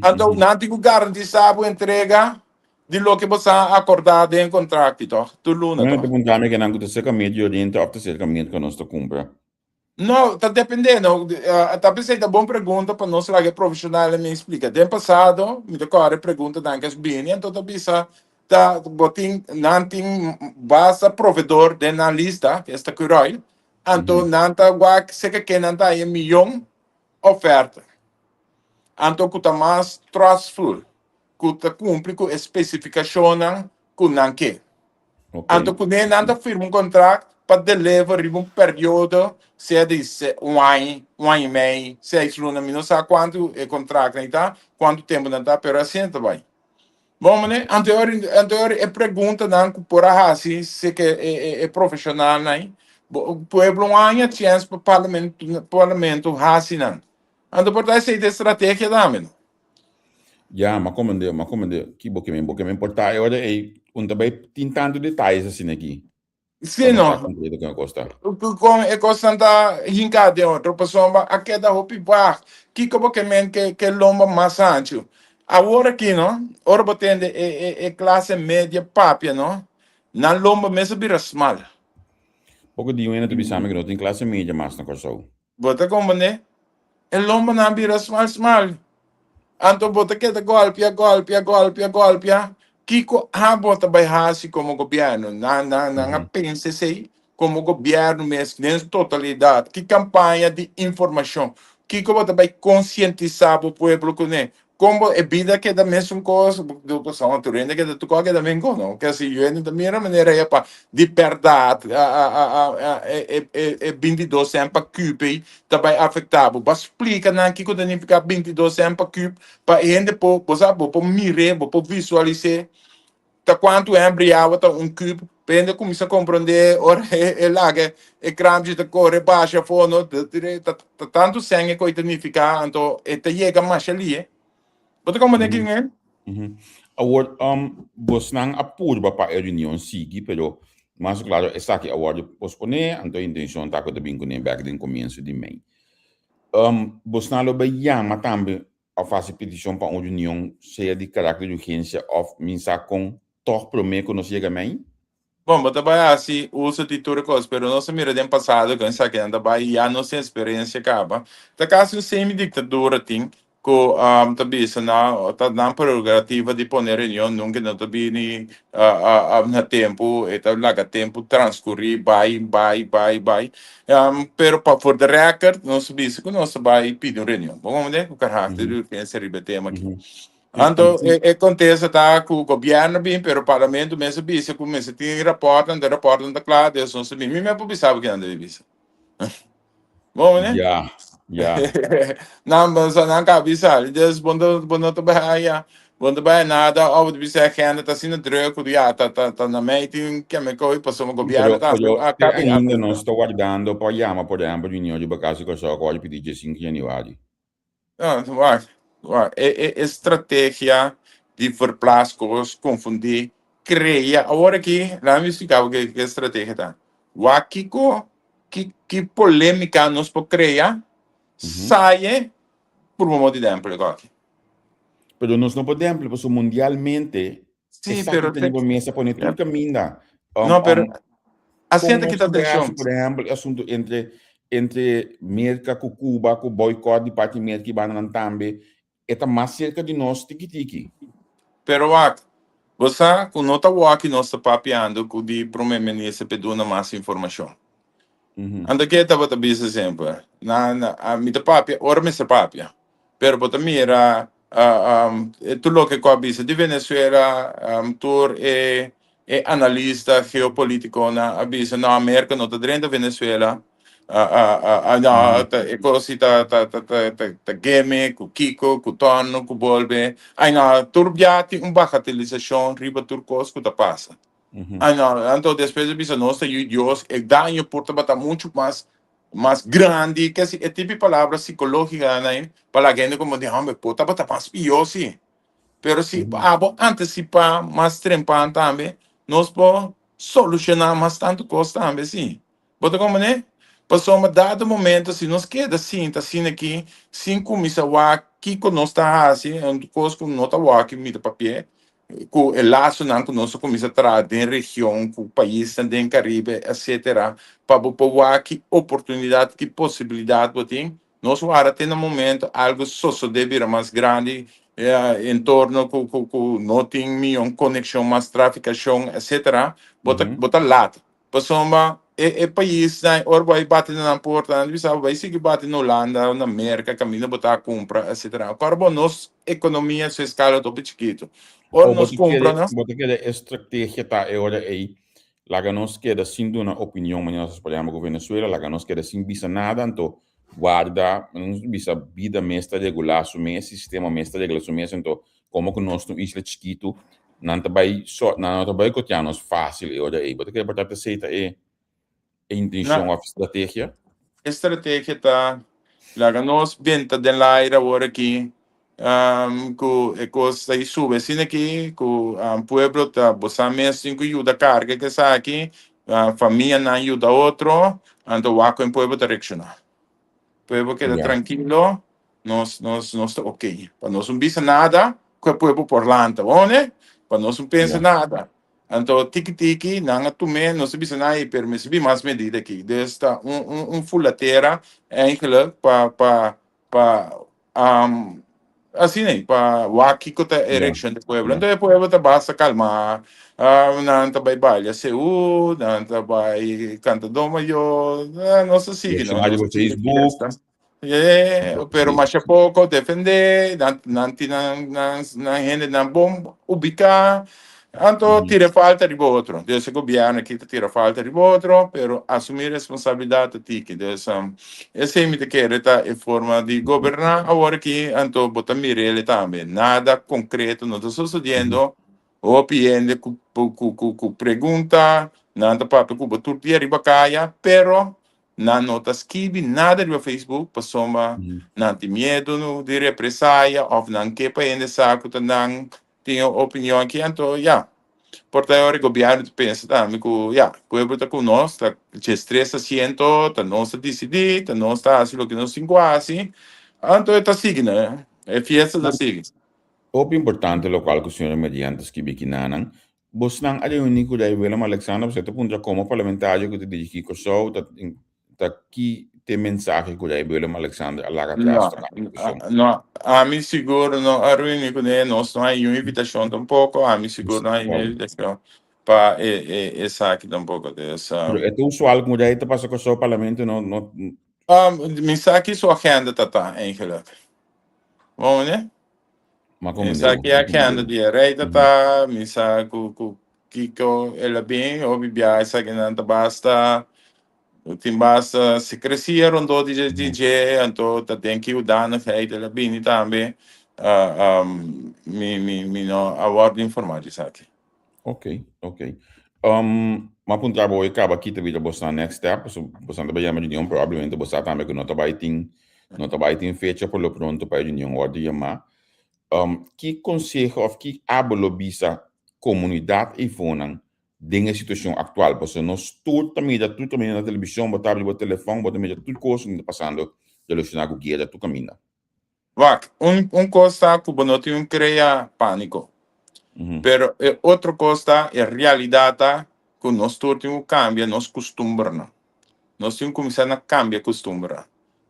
Anto nan tin ku garantisá bo entrega di loke bo sa akordá den e kontrakto, toch? Tur luna, Nan ta toch? puntra mi ke nan ku ta serka Medio Oriente òf ta serka Merka nos ta kumpra. No, ta depende, no. Ta p'esei ta bon pregunta pa nos laga e profeshonalnan mi splika. Den pasado mi ta kòrda e preguntanan ku a bini, anto ta bisa ta bo tin nan tin basta proveedor den nan lista, esta Curoil, Anto nan ta wak seka ke nan ta haña miyon oferta. Anto ku ta mas trustful, ku ta kumpli ku e spesifikashonnan ku nan ke. Anto kuné nan ta firma un kontrakt pa deliver riba un periodo, sea di un aña, un aña i mei, seis luna, mi no sa kuantu e kontraktnan ta, kuantu tempu nan ta, pero asina ta bai. Bon, meneer, anterior, anterior e preguntanan ku por a hasi si ke e, e, e profeshonalnan, bo- pueblo un aña chèns pa parlamento, parlamento hasi nan. Anto por ta esei ta e strategia tambe, no? Ya, m'a komende, m'a komende ki bo ke men, bo ke men por ta e ora ei, un ta bai tin tantu detayes asina aki. Sí, no. Kon e kosnan ta hinká den otro pasobra a keda hopi vag. Kiko bo ke men ke ke lomba mas hanchu? Awor aki no, ora bo tende e e e klase media papia no, nan lomba mes a bira smal. Poko di wena ta bisa mi ku no tin klase media mas na Kòrsou. Bo ta komprendé? E lombanan bira smal smal. Anto bo ta keda gòlpia, gòlpia, gòlpia, gòlpia. Kiko abo ta bai hasi komo gobièrnu? Nan, nan, nan a pensa esei komo gobièrnu mes den su totalidat. Ki kampaña di informashon? Kiko bo ta bai konsientisá bo pueblo kuné? Kon bo e bida keda mesun kos, pasobra tur hende keda tur kos keda men kos no, ke si yu hende ta mira manera ya pa di bèrdat e e 22 sènt pa kùp ei ta bai afektá bo, bo a splika nan kiko ta nifiká 22 sènt pa kùp pa e hende por bo sa bo por mir'é bo por visualis'é ta kuantu hembri awa ta un kùp pa e hende kuminsá komprondé ora e laga e krampchi ta kore basha afó no ta ta tantu sèn e koi ta nifiká anto e ta yega masha lie. Bo ta komprondé kin e? Awor, bosnan a purba pa e reunion sigui, pero mas klaro esaki a wòrdu posponé, anto e intenshon ta ku ta bin kuné bèk den komienso di mei. Bosnan lo bai yama tambe òf hasi petishon pa un reunion sea di karakter di urgensia òf min sa kon tòg promé ku nos yega mei? Bon, bo ta bai hasi uso di tur e kos, pero nos a mira den pasado ku esakinan ta bai ya nos eksperensia kaba. Ta kasi un semi-diktadura tin ku ta bisa nan ta nan prerogativa di pone reunion, nunka no ta bini na tempu, e ta laga tempu transkurí bai, bai, bai, bai. Pero pa for the record nos a bisa ku nos ta bai pidi un reunion. Bo comprende? Ku karakter di urgensia riba e tema aki. Anto e kontesta ta ku gobièrnu bin, pero parlamento mes a bisa ku mester tin rapòrtnan, anto e rapòrtnan ta kla, des nos ta bin. Mi mes por bisa bo kinan debe bisa. Bo comprende? Ya, ya. Nan bo nan ka bisa, des bo no bo no ta bai haya Bo no ta bai nada of bo ta bisa agenda ta asina druk ku ya ta ta ta na mei tin keme koi pasobra gobièrnu Pero, ta pero a te kabi ainda nos ta wardando pa yama por ehempel reunion riba Cas di Kòrsou ku a wòrdu pidi dje sinku januari. No, wak, wak, e e e strategia Di verplaats kos, konfundí, krea. Awor aki, laat mi splika bo ke ke strategia ta. Wak kiko, ki ki polémika nos por krea, saye por bo mot di dèmpel aki. Pero nos no por dèmpel pasobra mundialmente Sí, esaki pero ta riba mesa pone tur kaminda. No, pero Kon asina ta nos kita ta bai hasi, atenshon. por ehèmpel, e asuntu entre entre Merka ku Cuba, ku boycott di parti Merka i bandanan tambe, e ta mas serka di nos tiki tiki. Pero wak, bo sa ku no ta wòki nos ta papiando ku di prome minister p'e duna mas informashon. Anto ke tabata bisa semper? Na, na, mi ta papia ora mester papia. Pero bo ta mira tur loke ku a bisa di Venezuela, tur e e analista geopoliticonan a bisa no America no ta drenta Venezuela, no ta e cos si ta ta ta ta ta geme cu kico cu torno cu bolbe, ay no tur bia tin un bagatelisacion riba tur cos cu ta pasa. Ay no anto despues a bisa nos ta yu Dios e daño por tabata mucho mas mas grandi ke si e tipo di palabra psicologicanan ay pa laga hende como di homber por tabata mas pio si. Pero si abo anticipá mas trempan tambe, nos por solucioná mas tantu cos tambe, sí. Bo ta comprendé? Pasobra dado momento si nos keda sinta asina aki sin cuminsa wak kico nos ta haci, un cos cu no ta wak mi ta papia, cu e lasonan cu nos a cuminsa traha den region, cu paisnan den Caribe, etcetera, pa bo por wak ki oportunidad, ki posibilidad bo tin, Nos wara te na momento algo sosode bira mas grandi en torno cu cu cu no tin miyon conexion mas traficacion etcetera bo ta bo ta laat pasobra e e paisnan ora bo a bati na nan porta nan ta bisa bo bai sigui bati na Hulanda o na Merca caminda bo ta cumpra etcetera acord bo nos economia su escala ta hopi chikito ora O bo nos ta cumpra kere nan. bo ta kere e strategia ta e ora ey Laga nos keda sin duna opinion manera nos a por ehempel ku Venezuela, laga nos keda sin bisa nada, anto warda, nos bisa bida mes ta regulá su mes, sistema mes ta regla su mes, anto komo ku nos ta un isla chikitu, nan ta bai so, nan no ta boikoteá nos fásil e ora ei. Bo ta kere por ta esei ta e e intenshon Na òf strategia? E strategia ta laga nos benta den laira awor aki ku e kos ta sube asina aki ku pueblo ta bosa mes tin ku yuda karga ku esaki, famianan yuda otro, anto wak ku e pueblo ta reakshoná. Pueblo keda trankilo, nos nos nos ta ok. Pa nos no bisa nada ku e pueblo por lanta, bo ne? Pa nos no pensa nada. Anto tiki tiki nan a tum'é, nos a bisa nan ei pero mester bin mas medida aki. Dus ta un un un fulatera eigenlijk pa pa pa asina ei pa wak kiko ta e reakshon di pueblo. Anto e pueblo ta basta kalmá, nan ta bai balia seú, nan ta bai kanta do mayor, nos ta sigui no, nos ta sigui fiesta. Pero masha poko defendé, nan nan tin nan nan nan hendenan bon ubiká, anto tira falta riba otro. Dus e gobièrnu aki ta tira falta riba otro, pero asumí responsabilidat ta tiki. Dus esei mi ta kere ta e forma di goberná awor aki, anto bo ta mir'el tambe. Nada konkreto no ta sosodiendo, hopi hende ku ku ku ku pregunta, nan ta papia ku bo tur dia riba kaya, pero Nan no ta skibi nada riba Facebook pasobra nan tin miedu di represaya of nan ke pa hende sa ku ta nan tin e opinion aki. Anto ya, por ta e ora e gobièrnu ta pensa tambe ku ya, pueblo ta ku nos, ta djestres asiento, ta nos ta disidí, ta nos ta hasi loke nos tin ku hasi. Anto e ta sigui no, e fiesta ta sigui. Hopi importante lokual ku señora Merian ta skibi kinanan. Bosnan a reuní ku Rei Willem Alexander pasobra e ta puntra komo parlamentario ku ta dirigí Kòrsou ta ta ki t'e mensahe ku Rei Willem Alexander a laga No, atras tokante e kwestion. no, ami sigur no a reuní kuné, nos no hay un invitashon tampoko, ami sigur no hay un invitashon pa e e esaki tampoko, dus. Pero e ta usual ku Rei ta pasa Kòrsou parlamento no no. Mi sa ki su agenda ta ta eigenlijk. Bon meneer? Ma Mi comprendé sa bo, ki ma agenda comprendé bo. di e rei ta ta, mi sa ku ku kiko el a bin, hopi biaha esakinan ta basta, tin basta sekresia rondó di di dje, anto ta den ki hoedanigheid el a bini tambe, mi mi mi no a wòrdu informá di esaki. Ok, ok. Um, ma puntra bo e kaba kita bira bosan next step, so bosan ta bai yama reunion, probablemente bo sa tambe ku no ta bai tin, no ta bai tin fecha por lo pronto pa e reunion wòrdu yamá. Ki konseho òf ki abo lo bisa komunidat eifonan den e situashon aktual? Pasobra nos tur ta mira tur kaminda na televishon, bo ta abri bo telefòn, bo ta mira tur kos ku ta pasando relashoná ku guera tur kaminda. Wak, un un kos ta ku bo no tin un krea pániko. Pero e otro kos ta, e realidat ta ku nos tur tin ku kambia nos kustumbernan. Nos tin ku kuminsá na kambia kustumbernan.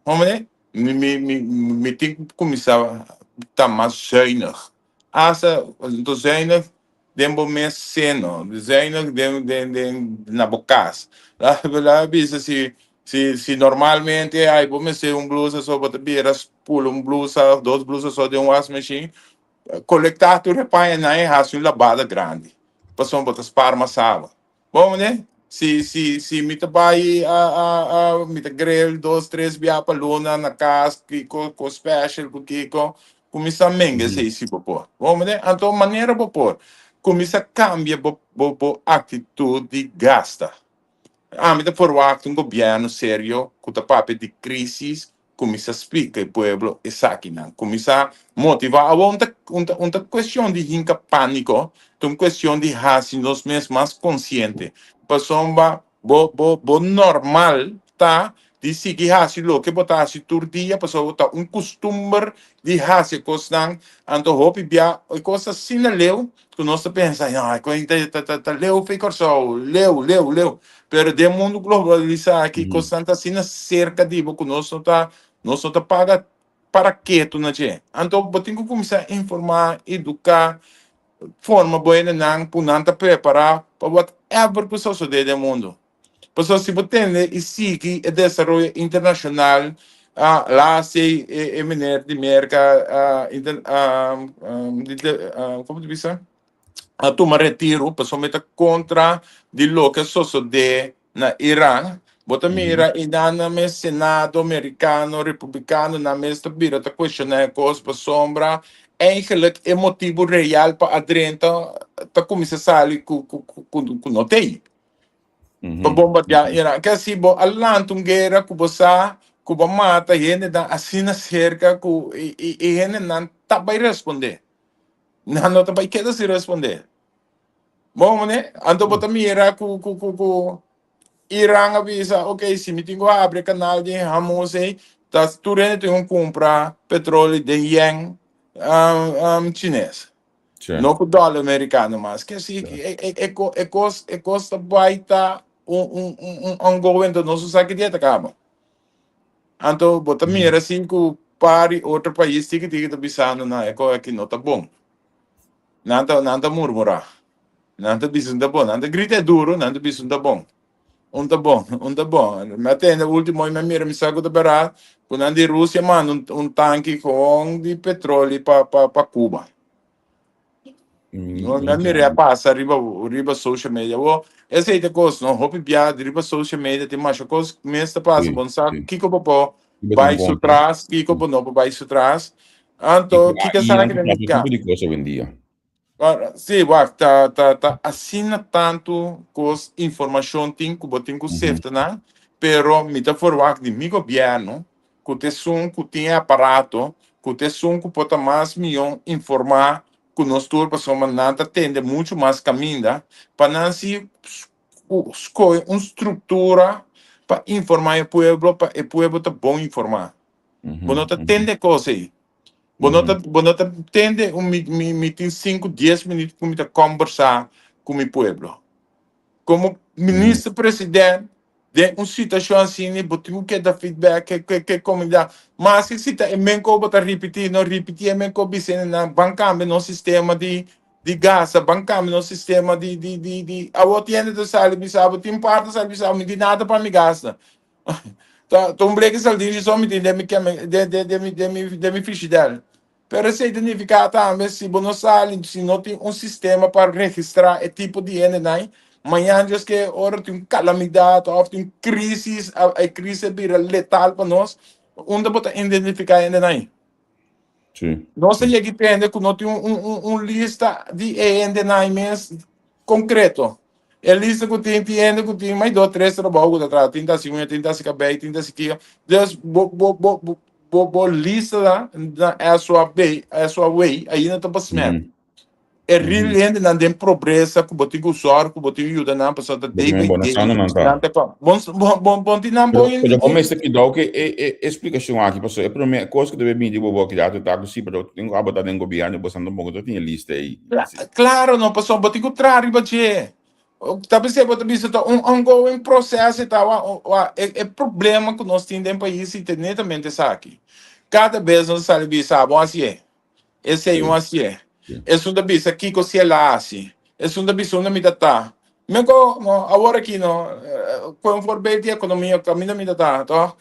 Hombre, mi mi mi mi tin ku kuminsá ta mas zuinig. Asta anto zuinig den bo mes seno, zuinig den den den na bo kas. Laga bisa si si si normalmente ay bo mester un blusa so bo ta bira spula un blusa of dos blusa so den un wasmachine, kolektá tur e pañanan i hasi un labada grandi pasobra bo ta spar mas awa. Bon mane, si si si mi ta bai a a a mi ta grill dos tres bia pa luna na kas kiko ko special ku kiko kuminsá menga esei si bo por. Bon mane, anto manera bo por kuminsá kambia bo bo bo aktitut di gasta. Ami ta forwagt un gobièrnu serio ku ta papia di krisis Kuminsá splika e pueblo esakinan. Kuminsá motivá. Awor un ta un ta un ta kuestion di hinka pániko, ta un kuestion di hasi nos mes mas konsiente. Pasobra bo bo bo normal ta di sigui hasi loke bo ta hasi tur dia pasobra ta un kustumber di hasi e kosnan. Anto hopi bia e kos ta asina leu ku nos ta pensa, ya, e kos ta ta ta ta leu fi Kòrsou, leu, leu, leu. Pero den mundu globalisá aki, kosnan ta asina serka di bo ku nos no ta, nos no ta paga para ketu na dje. Anto bo tin ku kuminsá informá, eduká, forma bo hendenan ku nan ta prepará pa whatever ku sosodé den mundu. Pasobra si bo tende i sigui e desaroyo internashonal, laatst e e meneer di Merka komo ta bisa a tuma retiro pasobra e ta kontra di loke a sosodé na Iran. Bo ta mira i nan nan mes senado merikano, republikano nan mes ta bira ta kuestioná e kos pasobra eigenlijk e motibu real pa a drenta ta kuminsá sali ku ku ku no t'ei. Pa bombardeá Iran. Ke si bo a lanta un guera ku bo sa ku bo mata hendenan asina serka ku e hendenan ta bai respondé. Nan no ta bai keda sin respondé. Bo mane? Anto bo ta mira ku ku ku ku Iran a bisa, ok, si mi tin ku habri e kanal di Hamus ei, ta tur hende tin ku kumpra petroli den yen chines. Sí. No ku dòler merikano mas. Ke si Sí. e, e, e, ko- e kos e kos ta bai ta un un un un ongoing, entonces nos no sa ki dia ta kaba. Anto bo ta mira sin ku par di otro pais tiki tiki ta bisando na e kos aki no ta bon. Nan ta nan ta murmurá. Nan ta bisa un ta bon. Nan ta grita duro, nan ta bisa un ta bon. Un ta bon, un ta bon. Mi a tende ultimo i mi a mira mi sa ku ta bèrdat ku nan di Rusia manda un un tanki gewoon di petroli pa pa pa Cuba. No, mi a mira a pasa riba riba social media. Wo, esei ta kos, no? Hopi bia riba social media tin masha kos mes ta pasa. Sí, Bon sa sí. kiko bo por Bo tin bai su kontra. tras, kiko bo no por bai su tras. I Anto, ku kiko AI nan esaki ta ta pasa nifiká? tipo di kos awendia. Ora, sí, wak, ta, ta, ta asina tantu kos informashon tin ku bo tin ku sefta nan, pero mi ta forwagt di mi gobièrnu ku ta esun ku tin e aparato, ku ta esun ku por ta mas mihó informá ku nos tur pasobra nan ta tende muchu mas kaminda pa nan si skohe un struktura pa informá e pueblo pa e pueblo ta bon informá. Bo no ta tende kos ei. Bo no ta, bo no ta tende un mi, mi, mi tin sinku, dies minuut ku mi ta kombersá ku mi pueblo. Komo minister president den un situashon asina bo tin ku keda feedback ke, ke, ke komunidat. Maske si ta e men ku bo ta ripití, no ripití e men ku bisa nan ban kambia nos sistema di di gasta, ban kambia nos sistema di di di di awor tin hende ta sali bisa bo, tin parti ta sali bisa bo mi tin nada pa mi gasta. Ta, ta un bleke saldinchi so mi tin den mi keme, den, den, den mi, den mi, den mi frigidèr. Pero esei ta nifiká tambe si bo no sali, si no tin un sistema pa registrá e tipo di hendenan, mañan Dios ke ora tin un kalamidat òf tin un krísis, e krísis a bira letal pa nos, unda bo ta identifiká e hendenan? Sí. Nos ta yega i tende ku no tin un, un, un, un lista di e hendenan mes konkreto. E lista ku tin, tin hende ku tin mai dos, tres trabou ku ta traha. Tin ta hasi uña, tin ta hasi kabei, tin ta hasi kiko. Dus bo, bo, bo, bo, bo bo lista na SOAB, SOAW, ainda ta besmet. E real hendenan den pobresa ku bo tin ku sòrg, ku bo tin ku yuda nan, pasobra ta day by day. Nan ta kom. Bon, bon, bon, bon tin nan bon. Pero bo mester kidou ku e e e splikashon aki, pasobra e promé kos ku ta bini di bo boka ya ta ku si, pero tin ku abo ta den gobièrnu, bo san tampoko ta tin e lista ei. Klaro no, pasobra bo tin ku traha riba dje. Ta p'esei bo ta bisa ta un ongoing proces e ta wa e e problema ku nos tin den pais i ta netamente esaki. Kada bes nos ta sali bisa abo hasié. Esei un hasié. Esun ta bisa kiko si el a hasi. Esun ta bisa unda mi ta ta. Me ko, no, awor aki no, ku un voorbeeld di ekonomia kaminda mi ta ta, toch?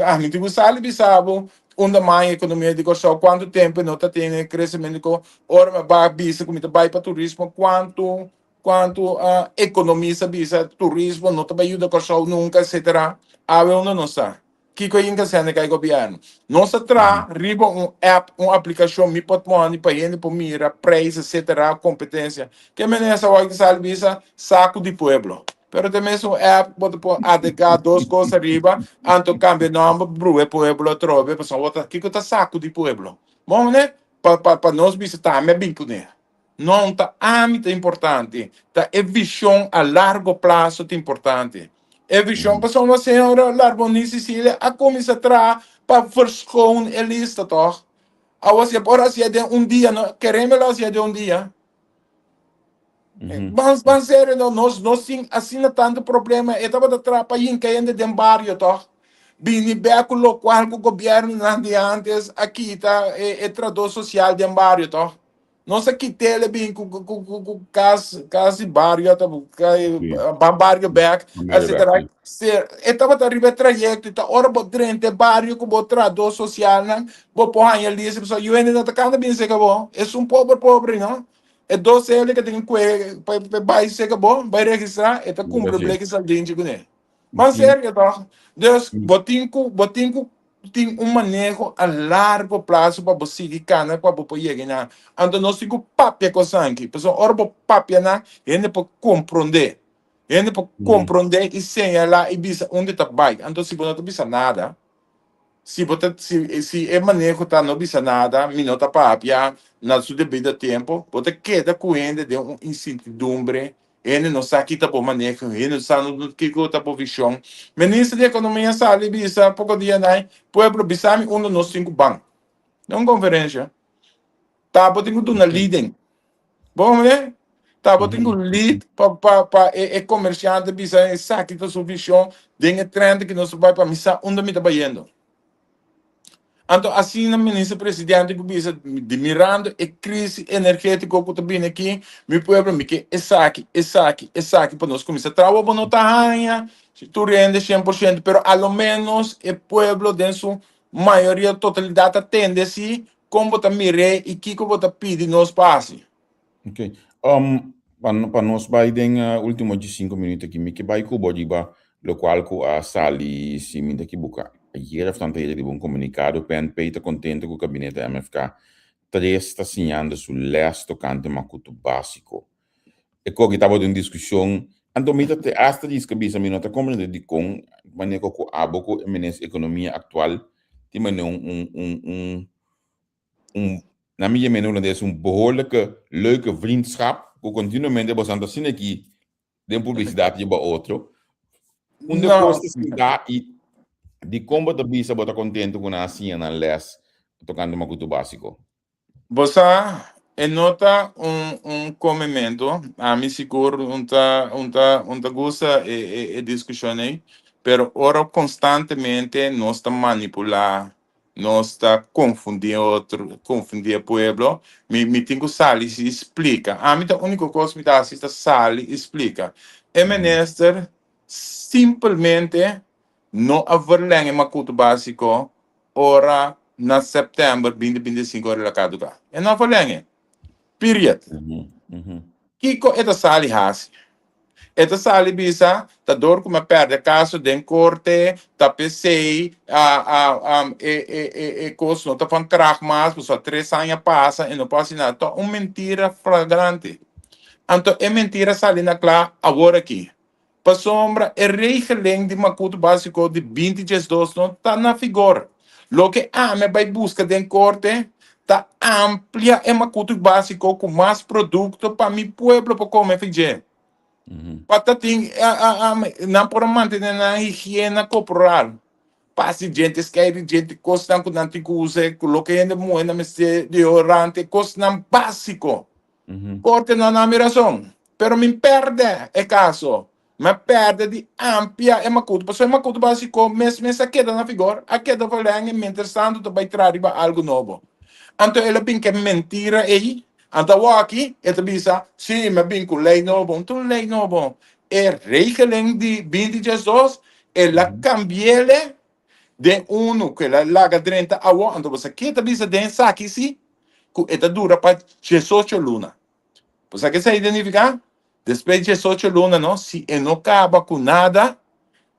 Ami tin ku sali bisa bo unda mai ekonomia di Kòrsou, kuantu tempu e no ta tene kresementu ko ora mi a bai bisa ku mi ta bai pa turismo, kuantu kuantu ekonomista bisa turismo no ta bai yuda Kòrsou nunka etsetera. Awe unda nos ta? Kiko yinka sende ka e gobièrnu? Nos a traha riba un app, un aplikashon Mi Portmoni pa hende por mira preis etsetera, kompetensia. Ke manera sa wak di sali bisa saku di pueblo. Pero ta mesun app bo ta por agregá dos kos ariba anto kambia nòmber brua e pueblo atrobe pasobra bo ta kiko ta saku di pueblo? Bon ne pa pa pa nos bisa ta ami a bin kuné. No ta ami ta importante, ta e vision a largo plazo ta importante. E vision pasobra señora Larmonie Cecilia a cuminsa traha pa verschoon e lista toch? Awo si e por hacié den un dia, no kereme lo hacié den un dia. Ban ban serio no, nos nos tin asina tanto problema, e tabata traha pa yinka hende den bario toch? Bini bek ku lokual ku gobiernonan di antes a kita e e trahador social den bario toch? Nos a kit'el e bin ku ku ku ku kas kas di bario ta ban bario bek etcetera. Ser e tabata riba e trayekto i ta ora bo drenta e bario ku bo trahadó sosialnan bo por haña lista pasobra yu hende no ta kanta bin seka bo. Esun pober pober no. E dos hende ke tin kue pa pa bai seka bo bai registrá e ta kumpra bleki saldinchi kuné. Ban serio tòg. Dus bo tin ku bo tin ku tin un maneho a largo plaso pa bo sigui kana pa bo por yega na. Anto nos tin ku papia kosan aki. Pasobra ora bo papia nan, hende por komprondé. Hende por komprondé i señalá i bisa unda ta bai. Anto si bo no ta bisa nada, si bo ta si si e maneho ta no bisa nada, mi no ta papia na su debido tempo, bo ta keda ku hende den un insertidumbre. Hende no sa ki ta bo maneho, hende no sa kiko ta bo vision. Minister di Economia sali bisa poco dia nai, pueblo bisa mi unda nos tin cu ban. Den un conferencia. Ta bo tin cu duna leading. Bo comprende? Ta bo tin cu lead pa pa pa e e comerciante bisa esaki ta su vision den e trend ki nos ta bai pa mi sa unda mi ta bayendo. Anto asina Minister Presidente ku bisa di mirando e crisis energetico ku ta bini aki, mi pueblo mi ke esaki, esaki, esaki pa nos kuminsa traha. Bo no ta haña tur hende 100%, pero a lo menos e pueblo den su mayoria totalidad ta tende si kon bo ta mir'é i kiko bo ta pidi nos pa hasi. Ok. Um, pa, pa nos bai den uh, último 5 minuut aki, mi ke bai ku bo riba lokual ku a sali, si mi ta ekiboká, ayer of tanto ayer riba un komunikado, PNP ta kontento ku kabinete MFK 3 ta siñando su lès tokante makutu básiko. E koki tabata un diskushon, anto mi ta te hasta diska bisa mi no ta komprende dikon manera ku abo ku e minister ekonomia aktual tin manera un un un un un, na mi yam'e na hulandes, un behoorlijke leuke vriendschap ku kontinuamente boso ta asina aki den publisidat riba otro. Unda No. kos ta sinta i dikon bo ta bisa bo ta kontento ku nan a siña nan lès tokante makutu básiko? Bo sa, e no ta un un komementu. Ami sigur un ta un ta un ta gusta e e e diskushon ei, pero ora konstantemente nos ta manipulá Nos ta konfundí otro, konfundí e pueblo. Mi, mi tin ku sali i splika. Ami ta úniko kos mi ta hasi ta sali i splika. E minister simpelmente no a verleng e makutu básiko ora na sèptèmber 2025 ora el a kaduká. E no a verleng e. Period. Kiko e ta sali hasi? E ta sali bisa, ta dor ku mi a pèrdè kaso den korte, ta p'esei e e e e kos no ta van kracht mas, pasobra tres aña pasa e no por hasi nada. Ta un mentira flagrante. Anto e mentira sali na kla awor aki. Pasobra e regeling di Makutu Básiko di 2012 no ta na vigor. Loke ami a bai buska den korte ta amplia e makutu básiko ku mas produkto pa mi pueblo por kome fi dje. Pa ta tin nan por a mantene nan higiena korporal. Pasti djente, skeiri djente, kosnan ku nan tin ku usa, ku loke hende muhé nan mester deodorante, kosnan básiko. Korte no a na mi rason, pero mi pèrdè e kaso. Mi a pèrdè di amplia e makutu, pasobra e makutu básiko mes mes a keda na vigor, a keda verlèng i mientrastantu ta bai traha riba algu nobo. Anto el a bin ku e mentira ei, anto awoki e ta bisa, Sí, mi a bin ku lei nobo. Un tur lei nobo. E regeling di binti diesdos, el a kambi'ele den unu ku el a laga drenta awo, anto bo sa ke ta bisa den esaki sí, ku e ta dura pa diesocho luna. Bo sa ke esei ta nifiká? Despues di diesocho luna no, si e no kaba ku nada,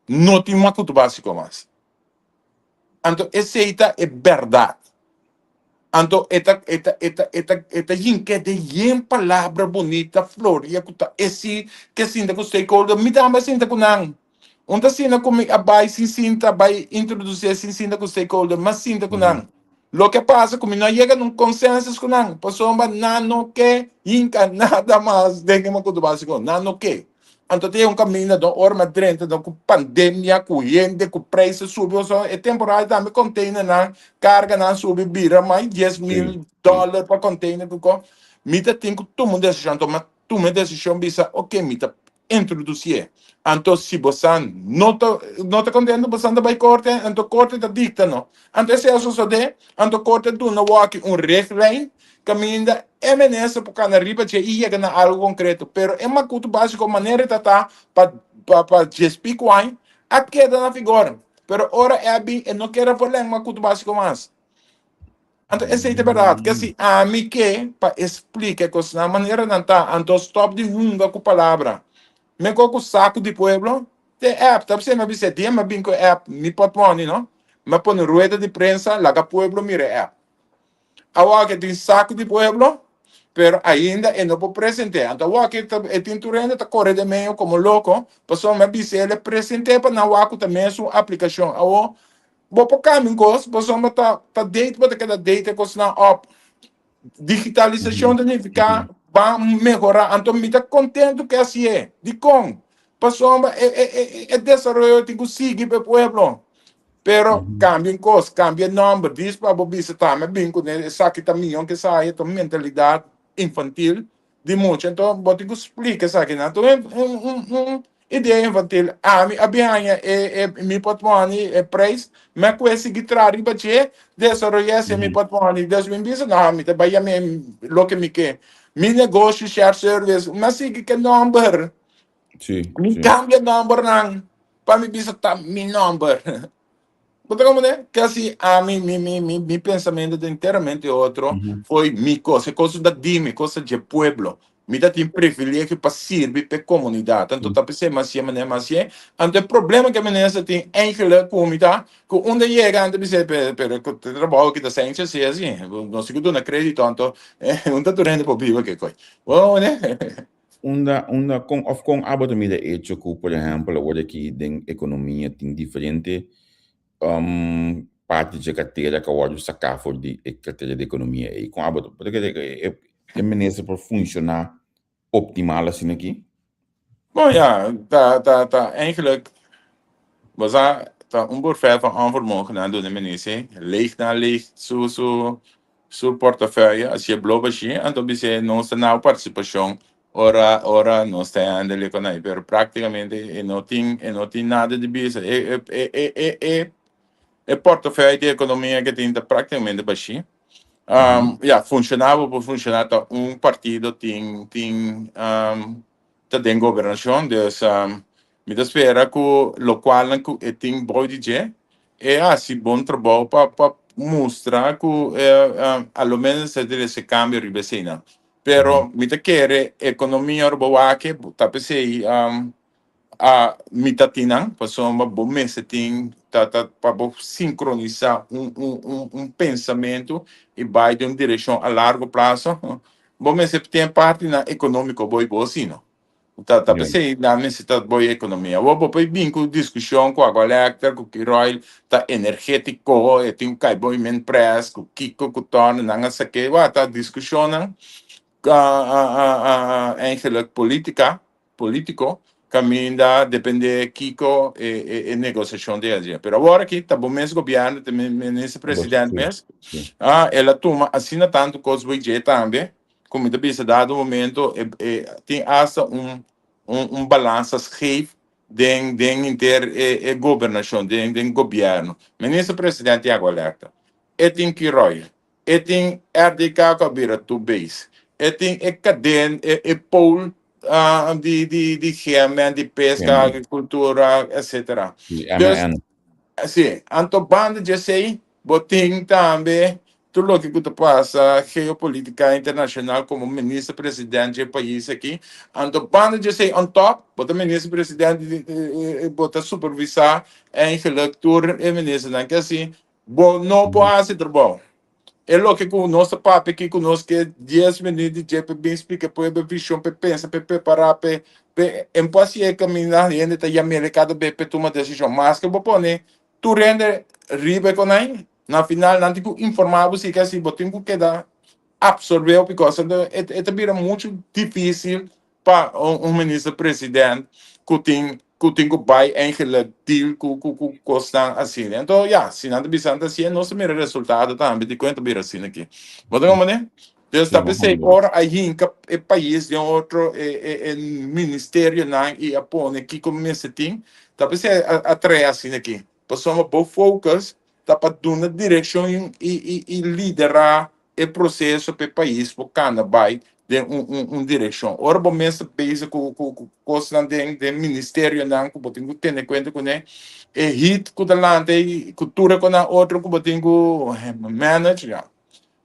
no tin makutu básiko mas. Anto esei ta e bèrdat. Anto e ta e ta e ta e ta e ta yink'é den yen palabra bunita, floria ku ta esi ke sinta ku stakeholder. Mi tambe a sinta ku nan. Un ta asina ku mi a bai sin sinta, bai introdusé sin sinta ku stakeholder, mi a sinta ku nan. Loke a pasa ku mi no a yega na un konsensus ku nan, pasobra nan no ke hinka nada mas den e makutu básiko, nan no ke. Anto tin un kaminda don ora mi a drenta don ku pandemia, ku hende, ku preis a subi, pasobra e temporada tambe containernan, karganan subi bira mas dies mil dòler pa container ku ko. Mi ta tin ku tuma un desishon, anto mi a tuma e desishon bisa oke mi ta introducié. Anto si bosan no ta no ta contento bosan ta bai corte, anto corte ta dicta no. Anto esei a sosode, anto corte a duna waki un richtlijn caminda e minister por cana riba dje y yega na algo concreto. Pero e macuto basico manera e ta ta pa pa pa djes pico aña a keda na vigor. Pero ora e a bin e no kier a verleng macuto basico mas. Anto esei ta bèrdat, ke si ami ke pa e splika e kosnan manera nan ta, anto stòp di hunga ku palabra. Mekor ku saku di pueblo, te app, ta p'esei mi a bisa e dia mi a bin ku e app, mi pòtmòni no, mi a pone rueda di prensa laga pueblo mira e app. Awor ke tin saku di pueblo, pero ainda e no por present'é. Anto awor ke ta e tin tur hende ta kore den medio komo loko, pasobra mi a bis'é el e present'é pa nan wak ku ta mesun aplikashon. Awor Bo por cambia un cos, pasobra ta ta date bo ta keda date e cosnan op. Digitalisacion ta nifica ban mehora, anto mi ta contento cu hacié. Dicon? Pasobra e e e e desaroyo tin cu sigui pa e pueblo. Pero cambia un cos, cambia e nomber, dis pa bo bisa tambe bin cu esaki ta mion ke esaki, ta un mentalidad infantil. Di mucha, enton bo tin ku splika esakinan. Enton un, un, un, un idea infantil. Ami a bin haña e, e mi portmoni, e prijs, mi a kue sigui traha riba dje, desaroyá ese mi portmoni. Dus mi bisa, no, mi ta bai yama loke mi ke. Mi negoshi shared service, mi a sigui ke nòmber. Sí, Mi sí. kambia nòmbernan pa mi bisa ta mi nòmber. Bo ta comprende? Que así a mi, mi, mi, mi, mi pensamiento ta enteramente otro. Foi mi cosa, e cosa da di mi, cosa dje pueblo. Mi ta tin privilegio pa sirbi p'e comunidad. Anto ta p'esei mi hacié manera mi hacié. Anto e problema cu e minister tin eigenlijk cu mi ta, cu unda yega anto bis'é, pero, pero cu e trabao aki ta senchi así así. Nos tin cu duna credito, anto unda tur hende por biba ke koe. Bo ta comprende? Unda, unda, kon, of kon abo ta mira echo ku, por ehèmpel, awor aki den ekonomia tin diferente um, parti dje kartera ku a wòrdu saká for di e kartera di ekonomia ei? Kon abo ta, bo ta kere ku e, e minister por funshoná optimal asina aki? Bon, ja, ta, ta, ta eigenlijk, bo sa, ta un burfèt van onvermogen nan duna e minister, leeg na leeg su, su, Su portafeuille a sier blo bashí, anto bis'é nos ta nau partisipashon ora ora nos ta handle con ai, pero práktikamente e no tin e no tin nada di bisa. E e e e e e portafeuille di ekonomia ke tin ta práktikamente bashí. Um, ya, funshoná bo por funshoná ta un partido tin tin um, ta den gobernashon, dus mi ta spera ku lokualnan ku e tin bou di dje e hasi bon trabou pa pa mustra ku a lo menos e trese kambio riba eseinan. Pero mi ta kere ekonomia ora bo wak ta p'esei a mi ta tin nan, pasobra bo mester tin ta ta pa bo sinkronisá un un un un pensamentu i bai den un direkshon a largo plaso, bo mester tin e partinan ekonómiko bo i bo asina. Ta ta p'esei nan mester ta bo ekonomia. Awor bo por bin ku diskushon ku Aqualectra, ku Curoil ta energetiko, e tin ku kai bo imen pres, ku kiko, ku tòrno, nan a sak'é. Wak ta diskushonnan eigenlijk politica, politico, caminda depende kico e e e negociacion ta haci. Pero awor aki ta bo mes gobierno, ta minister president mes, ah, el a tuma asina tanto cos bo dje tambe, cu mi ta bisa dado momento e e tin hasta un un un balansa scheef den den henter e e gobernacion, den den gobierno. Minister president tin agua alerta, e tin Curoil, E tin RDK ku a bira tu base. E tin e kaden, e e pool di di di GMN, di peska, agrikultura, etcetera. Di Dus, MN. si, anto banda di esei bo tin tambe tur loke ku ta pasa geopolitika internashonal komo minister president dje pais aki. Anto banda di esei on top bo ta minister president di bo ta supervisá eigenlijk tur e ministernan. Ke asi Bo no por hasi trabou. E loke ku nos ta papia aki ku nos ke dies minüt di dje pa bin splika pueblo vishon pa pensa pa prepará pa pa en por hasi e kaminda hende ta yam'el kada bes pa tuma desishon. Maske bo pone tur hende riba e konai na final nan tin ku informá bo si ke asi bo tin ku keda apsorbé hopi kos anto e ta bira muchu difisil pa un minister president ku tin ku tin ku bai eigenlijk deal ku ku ku kosnan asina. Anto ya, si nan ta bisa nan ta hasié, nos ta mira resultado tambe di kon ta bira asina aki. Bo ta komprendé? Dus ta p'esei ora a hinka e pais den otro e e e ministerionan i a pone kiko mester tin, ta p'esei a a trae asina aki. Pasobra bo focus ta pa duna direkshon i i i liderá e proseso pa e pais por kanda bai den un un un direkshon. Ora bo mes ta bezig ku ku ku kosnan den den ministerionan ku bo tin ku tene kuenta kuné, e hit ku ta lanta ei ku tur e konan otro ku bo tin ku manage, ya.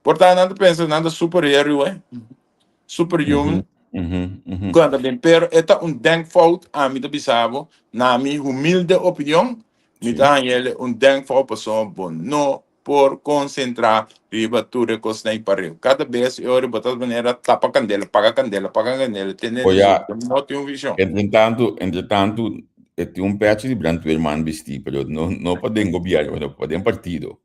Por ta nan ta pensa nan ta superheroe, superhuman, ku nan ta bin, pero e ta un denkfout, ami ta bisa bo, na mi humilde opinion, mi ta haña el un denkfout pasobra bo no por konsentrá riba tur e kosnan ei pareu. Kada bes e ora bo ta manera tapa kandela, paga kandela, paga kandela, tene O ya, bo no tin un vishon. Entretantu, entretantu, e tin un pechi di brandweerman bistí, pero no, no pa den gobierno, pero pa den partido.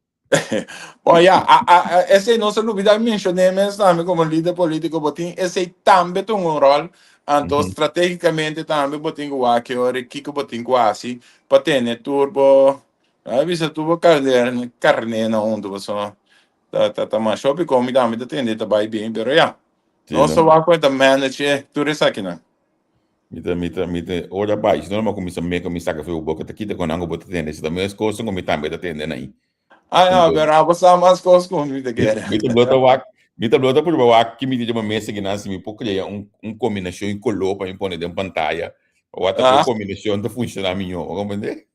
Bon, ya, a, a, a, esei nos a lubida menshoné mes tambe komo lider polítiko, bo tin esei tambe ta un ròl, anto stratégikamente tambe bo tin ku wak e ora kiko bo tin ku hasi pa tene tur bo A bisa tur bo carne carne na hunto pasobra ta ta ta masha hopi komi tambe ta tende ta bai bien pero ya Sí, nos ta no? wak ku e ta manage e tur esakinan. Mi ta mi ta mi ta ora bai si no mi a kuminsá meka mi saka for boka ta kita ku nan ku bo ta tende si ta mes kos ku mi tambe ta tende na ei. Ai a Anto pero abo sa mas kos ku mi ta kere. mi ta blota wak mi ta blota purba wak ki mi di riba mesa kinan si mi por krea un un kombinashon di koló pa mi pone den pantaya pa wak ta ku Ah. kombinashon ta funshoná mihó bo komprendé?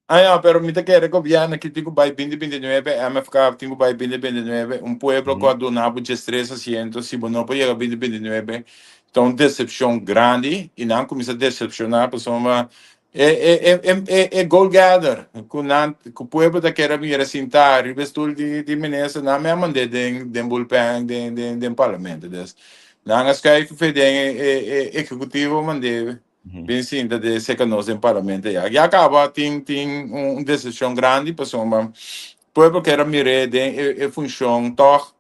Ah ya, pero mi ta kere gobierno aki tin ku bai binti binti nuebe, MFK tin ku bai binti binti nuebe, un pueblo ku a duna bo diestres asiento, si bo no por yega binti binti nuebe, ta un decepcion grandi i nan kuminsa decepciona pasobra e e e e e e goal gather ku nan ku pueblo ta kere mira sinta riba e stul di di minister nan mi a mand'é den den bullpen den den den parlamento dus nan a schuif den e e ehecutivo mand'é Bin sinta de seca nos den parlamento ya. Ya caba tin tin un decepcion grandi pasobra pueblo kier a mir'é den e e funcion toch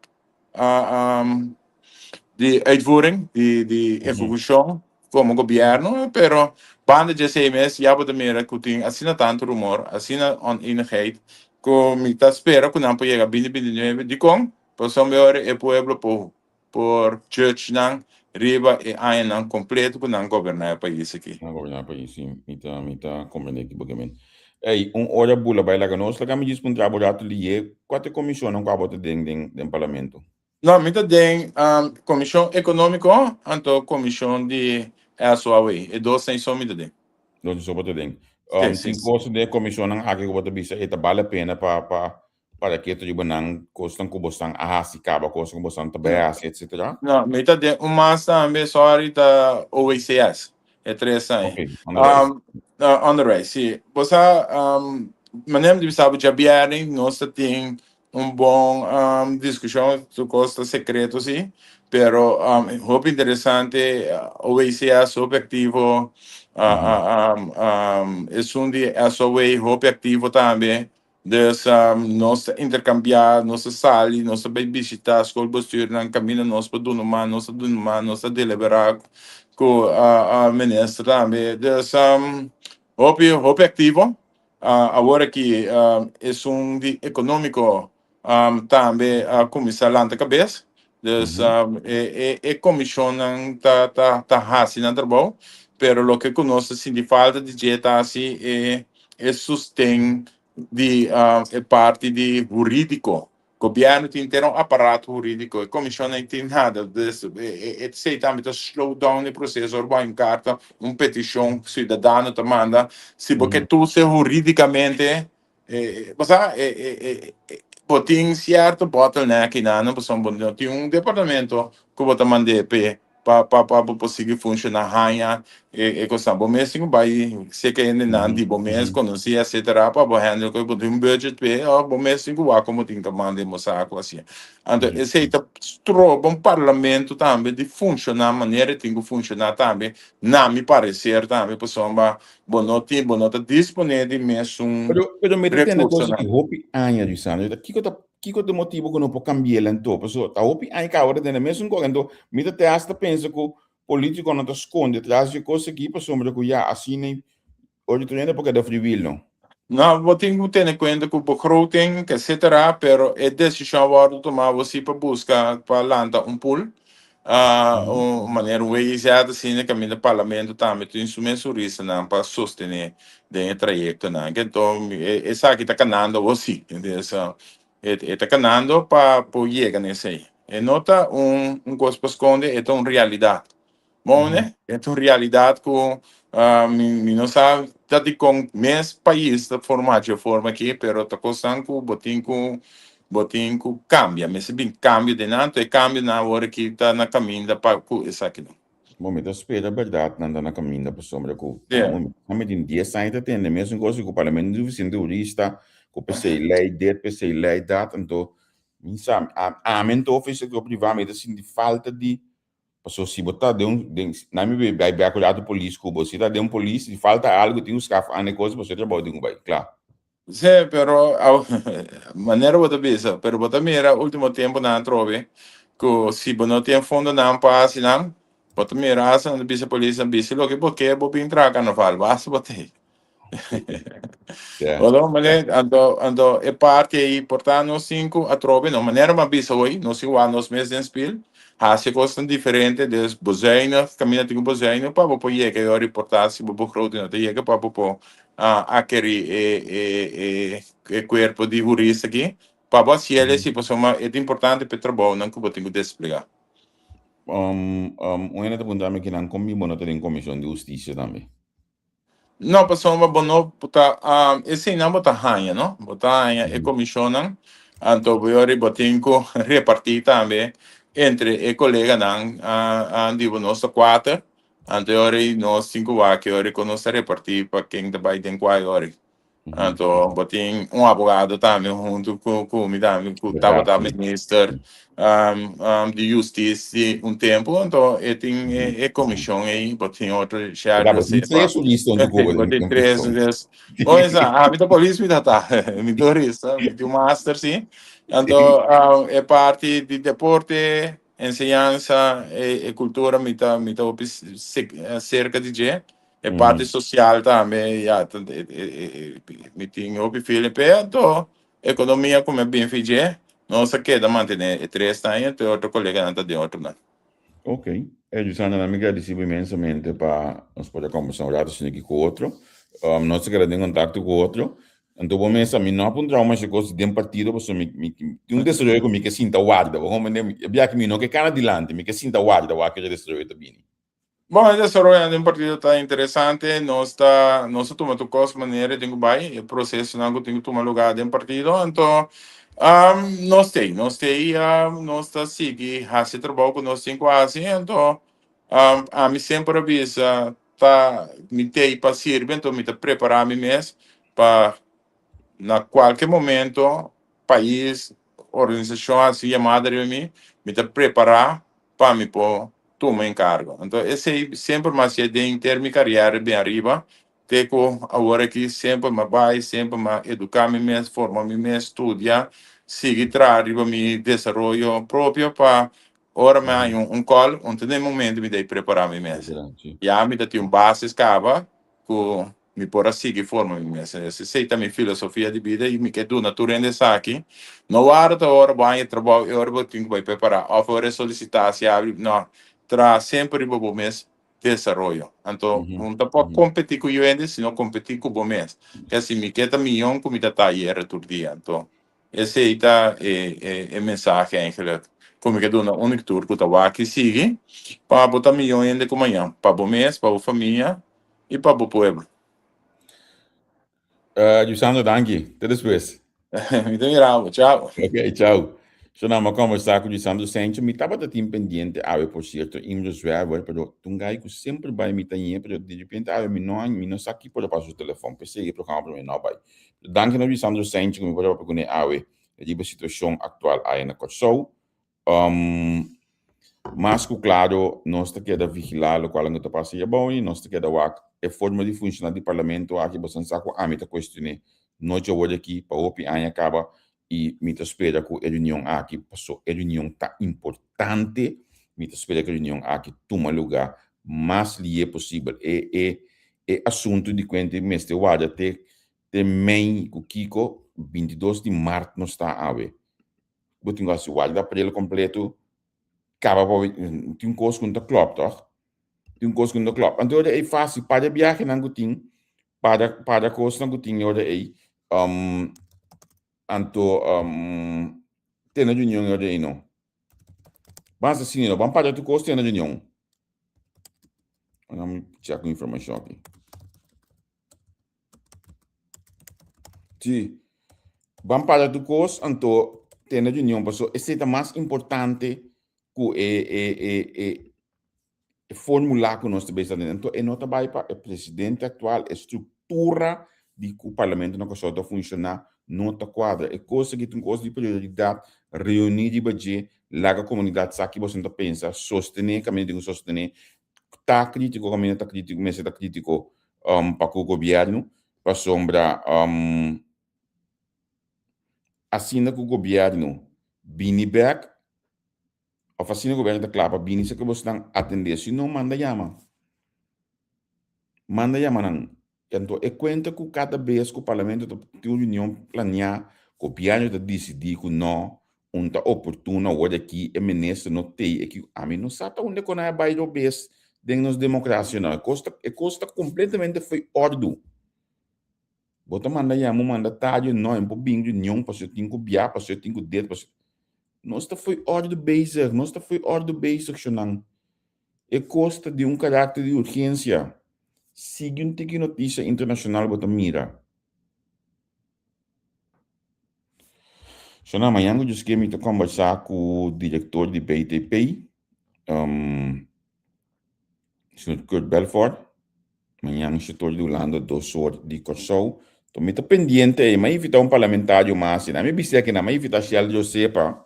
di uitvoering, di di ehecucion como gobierno, pero banda dje esey mes ya bo ta mira cu tin asina tanto rumor, asina onenigheid cu mi ta spera cu nan por yega binti binti nuebe. Dicon? Pasobra ora e pueblo por por judge nan riba e añanan completo cu nan goberna e pais aki. Nan goberna e pais, si. Mi ta, mi ta comprende ki bo ke men. Ey, un ora bula bai laga nos, laga mi djis puntra bo rato liye, cua ta e comisionnan cu abo ta den den den parlamento? No, mi ta den Comision Economico anto Comision di SOAW, e dos ei so mi ta den. Dos ei so bo ta den. Si, si. Tin cos den e comisionnan aki cu bo ta bisa e ta bale pena pa pa Para ke ta riba nan kosnan ku bosan a hasi kaba, kosnan ku bosan ta bai hasi, etsetera? No, mi ta den un mas tambe, sorry, ta OECS, e tres aña. Ok, onderwijs. Onderwijs, si. Bo sa, manera mi ta bisa bo djabièrnè nos ta tin un bon diskushon, tur kos ta sekreto si, pero hopi interesante, OECS hopi aktivo, esun di SOA hopi aktivo tambe, dus nos ta interkambiá, nos ta sali, nos ta bai bishitá skolbestuurnan kaminda nos por duna un man, nos ta duna un man, nos ta deliberá ku minister tambe, dus hopi hopi aktivo. Awor aki esun di economico tambe a cuminsa lanta cabes. Dus e comisionnan ta ta haci nan trabou, pero loke cu nos ta sinti falta di dje ta haci e sosten di e parti di huridico. Gobierno tin henter un aparato huridico, e comision no tin nada, dus esey tambe ta slow down e proceso, ora bo hay un carta, un peticion ciudadano ta manda, si bo ke tuse huridicamente, bo sa, bo tin cierto bottleneck eynan, pasobra bo no tin un departamento cu bo ta mand'e p'e. Pa pa pa bo por sigui funciona haña e e cosnan. Bo mes tin cu bay seca hendenan di bo mes conoci etcetera pa bo handle cu bo tin un budget p'e of bo mes tin cu wak como tin ta manda e mosaco asi. Anto esey ta stroba un parlamento tambe di funciona manera e tin cu funciona tambe na mi parecer tambe pasobra bo no tin bo no ta dispone di mesun Pero pero mi ta tende cos recursonan. aki hopi aña Lisandro. Kico ta Kiko ta e motibu ku no por kambi'el anto? Pasobra ta hopi aña kaba ta tene mesun kos. Anto mi ta te hasta pensa ku politikonan ta skonde tras di e kos aki pasobra ku ya asina ora tur hende por keda friwil no. No, bo tin ku tene kuenta ku begroting etcetera, pero e desishon a wòrdu tumá bo si pa buska pa lanta un pool, un manera un WIZ asina kaminda parlamento tambe tin su mes huristanan pa sostené den e trayektonan. Enton esaki ta kanando awor si, e ta kanando pa por yega na esei. E no ta un kos pa skonde, e ta un realidat. Bon ne, e ta un realidat ku mi no sa ta dikon mes pais ta forma dje forma aki, pero ta kosnan ku bo tin ku bo tin ku kambia. Mester bin kambio den nan, anto e kambionan awor aki ta na kaminda pa ku esakinan. Bo mi ta spera berdad nan ta na caminda pasobra cu mi tin dies aña ta tende mesun cosa cu parlamento no suficiente hurista cu pesey ley dit pesey ley dat anto mi sa ami anto of e sector priva mi ta sinti falta di pasobra si bo ta den un den nan mi bay bek un rato polis cu bo si ta den un polis si falta algo tin cu scaf anda e cosa pasobra e trabao tin cu bay cla. Sí, pero manera bo ta bisa, pero bo ta mira ultimo temponan atrobe ku si bo no tin fondonan pa hasi nan, bo ta mira hasta nan ta bisa polisnan bisa loke bo ke bo bin traha karnaval, basta bo tin. Bo mane anto anto e parti ei por ta nos tin ku atrobe no manera bo a bisa hoy nos tin wak nos mes den spil hasi kosnan diferente des bezuinig kaminda tin ku bezuinig pa bo por yega e ora i por ta si bo begroting no ta yega pa bo por a akerí e e e e kuerpo di hurista aki pa bo hasi el esi pasobra e ta importante pa e trabounan ku bo tin ku desplegá. Um, um, un hende ta puntra mi kinan kon mi bo no ta den komishon di hustisia tambe. No, pasobra bo no ta, um, eseinan bo ta haña, no? Bo ta haña e komishonnan, anto bo yori bo tin ku repartí tambe entre e koleganan, uh, uh, di bo nos ta kuater, Anto e ora ei nos tin ku wak e ora ku nos ta repartí pa ken ta bai den kua e ora ei. Anto bo tin un abogado tambe huntu ku ku mi tambe ku tabata minister di hustisia un tempu. Anto e tin e komishon ei, bo tin otro Bo tin tres hurista huntu ku bo bo tin tres hurista. Bo pensa, ami ta polis mi ta ta, mi ta hurista, mi tin un master si. Anto e parti di deporte. Enseñansa e cultura mi ta mi ta hopi cerca di dje. E parti social tambe ya mi tin hopi feeling p'e. Anto economia cu mi a bin fi dje nos a keda mantene e tres nan y e otro coleganan ta den otronan. Ok. Jusandra, mi gradeci bo inmensamente pa nos por a combersa un rato asina aki cu otro. Nos ta keda den contacto cu otro. Anto bo mesa mi no a puntra bo masha cos den partido pasobra mi mi tin un desaroyo cu mi ke sinta warda bo comprende e bia ki mi no ke cana dilanti mi ke sinta warda wak e desaroyo ta bini. Bon e desaroyonan den partido ta interesante nos ta nos ta tuma tur cos manera tin cu bay e procesonan cu tin cu tuma lugar den partido anto nos tey nos tey nos ta sigui haci trabou cu nos tin cu haci anto ami semper a bisa Ta mi tei pa sirbi, anto mi ta prepará mi mes pa na kualke momento pais organisashon hasi yamada riba mi, mi ta prepará pa mi por tuma enkargo. Anto esei semper mi a hasié den henter mi kariera bin ariba te ku awor aki semper mi a bai, semper mi a eduká mi mes, forma mi mes, studia, sigui traha riba mi desaroyo propio pa ora mi haña un call, un ta den momento mi ta prepará mi mes. Ya mi ta tin un basis kaba ku Mi por a sigui forma mi mes. Esei ta mi filosofia di bida i mi ke duna tur hende esaki. No warda ta ora bo haña trabou i ora bo tin ku bai prepará òf ora e solisitasi abri. No, traha semper riba bo mes desaroyo. Anto bo no ta por kompetí ku yu hende, sino kompetí ku bo mes. Ke si mi ke ta mion ku mi ta ta ayera tur dia. Anto esei ta e e mensahe eigenlijk ku mi ke duna un tur ku ta wak i sigui pa bo ta mion hende ku mañan. Pa bo mes, pa bo famia. i pa bo pueblo. Jusandro, danki. Te despues. Mi ta mira bo. Chao. Ok, chao. So nan, mi a conversa cu Jusandro Sencho. Mi tabata tin pendiente awe, por cierto, Imre Zwerver, pero ta un guy cu semper bay mi ta ñe, pero di repente awe mi no mi no sa ki por a pasa su telefon. P'esey e programa prome no a bay. Pero danki na Jusandro Sencho cu mi por a papia cune awe riba e situacion actual aya na Corsou. Mas ku klaro nos ta keda vigilá lokual lo ta pasa ei abou i nos ta keda wak e forma di funshoná di parlamento aki boso sa ku ami ta kuestion'é nochi awor di aki pa hopi aña kaba i mi ta spera ku e reunion aki paso e reunion ta importante mi ta spera ku e reunion aki tuma lugá mas lié posibel e e e asuntu di kuenta mester warda te te mei ku kiko 22 di mart nos ta awe. Bo tin ku hasi wak di aprel kompleto kaba pa tin un kos ku no ta klòp tòg? Tin un kos ku no ta klòp. Anto ora ei fásil para biahenan ku tin, para para kosnan ku tin ora ei anto tene reunion ora ei no. Ban hasi asina no, ban para tur kos tene reunion. Ora mi chèk un informashon aki. Sí. Ban para tu kos, anto tene reunion, paso esei ta mas importante ku e e e e e formula ku nos ta bezig aden. Anto e no ta bai pa e presidente aktual, e struktura di ku parlamento na Kòrsou ta funshoná no ta kuadra. E kos aki ta un kos di prioridat, reuní riba dje, laga komunidat sa ki boso ta pensa, sostené kaminda tin ku sostené, ta krítiko kaminda ta krítiko, mester ta krítiko pa ku gobièrnu pasobra asina ku gobièrnu bini bèk òf asina gobièrnu ta kla pa bini sa ke bosnan atendé si no manda yama manda yama nan anto e kuenta ku kada bes ku parlamento ta tin un reunion planiá gobièrnu ta disidí ku no un ta oportuno awor di aki e minister no tei e ki ami no sa ta unda kon a bai robes den nos democracia no e kos ta e kos ta completamente fo'i ordu bo ta manda yama un mandatario no e por bin reunion pasobra e tin ku bia pasobra e tin ku dit pasobra nos ta fo'i ordu bezig nos ta fo'i ordu bezig shownan e kos ta di un karakter di urgencia sigui un tiki noticia internacional bo ta mira. Shona, mañan ku djis ke mi ta kombersá ku direktor di BTP, señor Kurt Belfort. Mañan setor di Hulanda dos or di Kòrsou. Enton mi ta pendiente ei. Mi a invitá un parlamentario mas i nan mi bis'é aki nan mi a invitá Shell Josepa.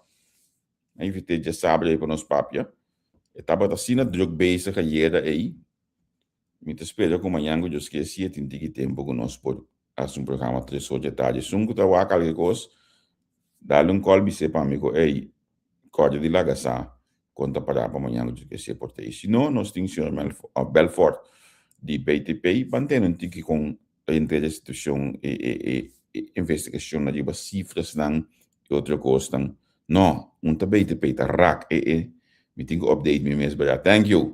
Mi a invit'é djasabra ei pa nos papia. E tabata asina drùk bezig ayera ei. Mi ta spera ku mañan ku Dios ke si e tin tiki tempu ku nos por hasi un programa tres or dje tardi. Esun ku ta wak alke kos, dale un kòl bis'é pa mi ku ey, kòrda di laga sa kon ta pará pa mañan ku Dios ke si e por ta ei. Si no, nos tin señor Belfort di BTP ban tene un tiki kon henter e situashon, e e e investigashon ariba sifrasnan i otro kosnan. No, un ta BTP, ta rak e e. Mi tin ku update mi mes berdad. Thank you.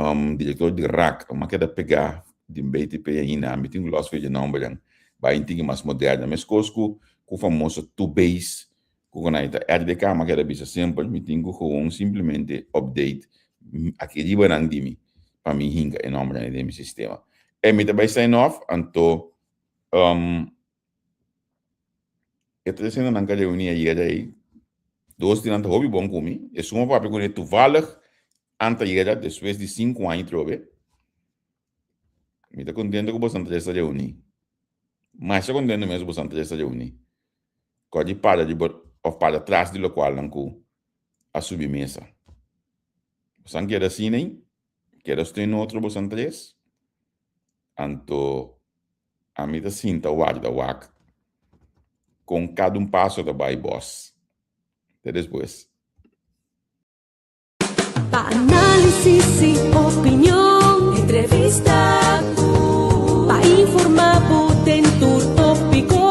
Director di rak, mi a keda pegá den BTP ainda, mi tin ku lòs fecha nòmbernan, bai un tiki mas moderno. Meskos ku ku famoso Tubase ku konai ta RDK, mi a keda bisa semper, mi tin ku gewoon simplemente update aki riba nan di mi pa mi hinka e nòmbernan den mi sistema. E mi ta bai sign off, anto E tres hendenan ka reuní ayer ei, dos di nan ta hopi bon ku mi. Esun a papia ku ne toevallig antayera despues di sinku aña trobe. Mi ta kontento ku boso tres a reuní. Masha kontento mes ku boso tres a reuní. Kòrda di para riba. òf para tras di lokualnan ku a subi mesa. Bosan keda asina ei, keda steun otro bosan tres, anto ami ta sinta warda wak kon kada un paso ta bai bòs. Te despues. Pa análisis y opinion, entrevista cu. Pa informa bo den tur tópico,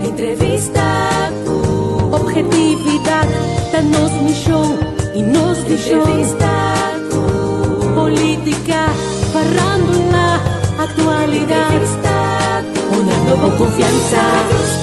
entrevista cu. Objetividad ta nos misión y nos visión. Entrevista cu. Política, farándula, actualidad. Entrevista cu. Una nueva confianza.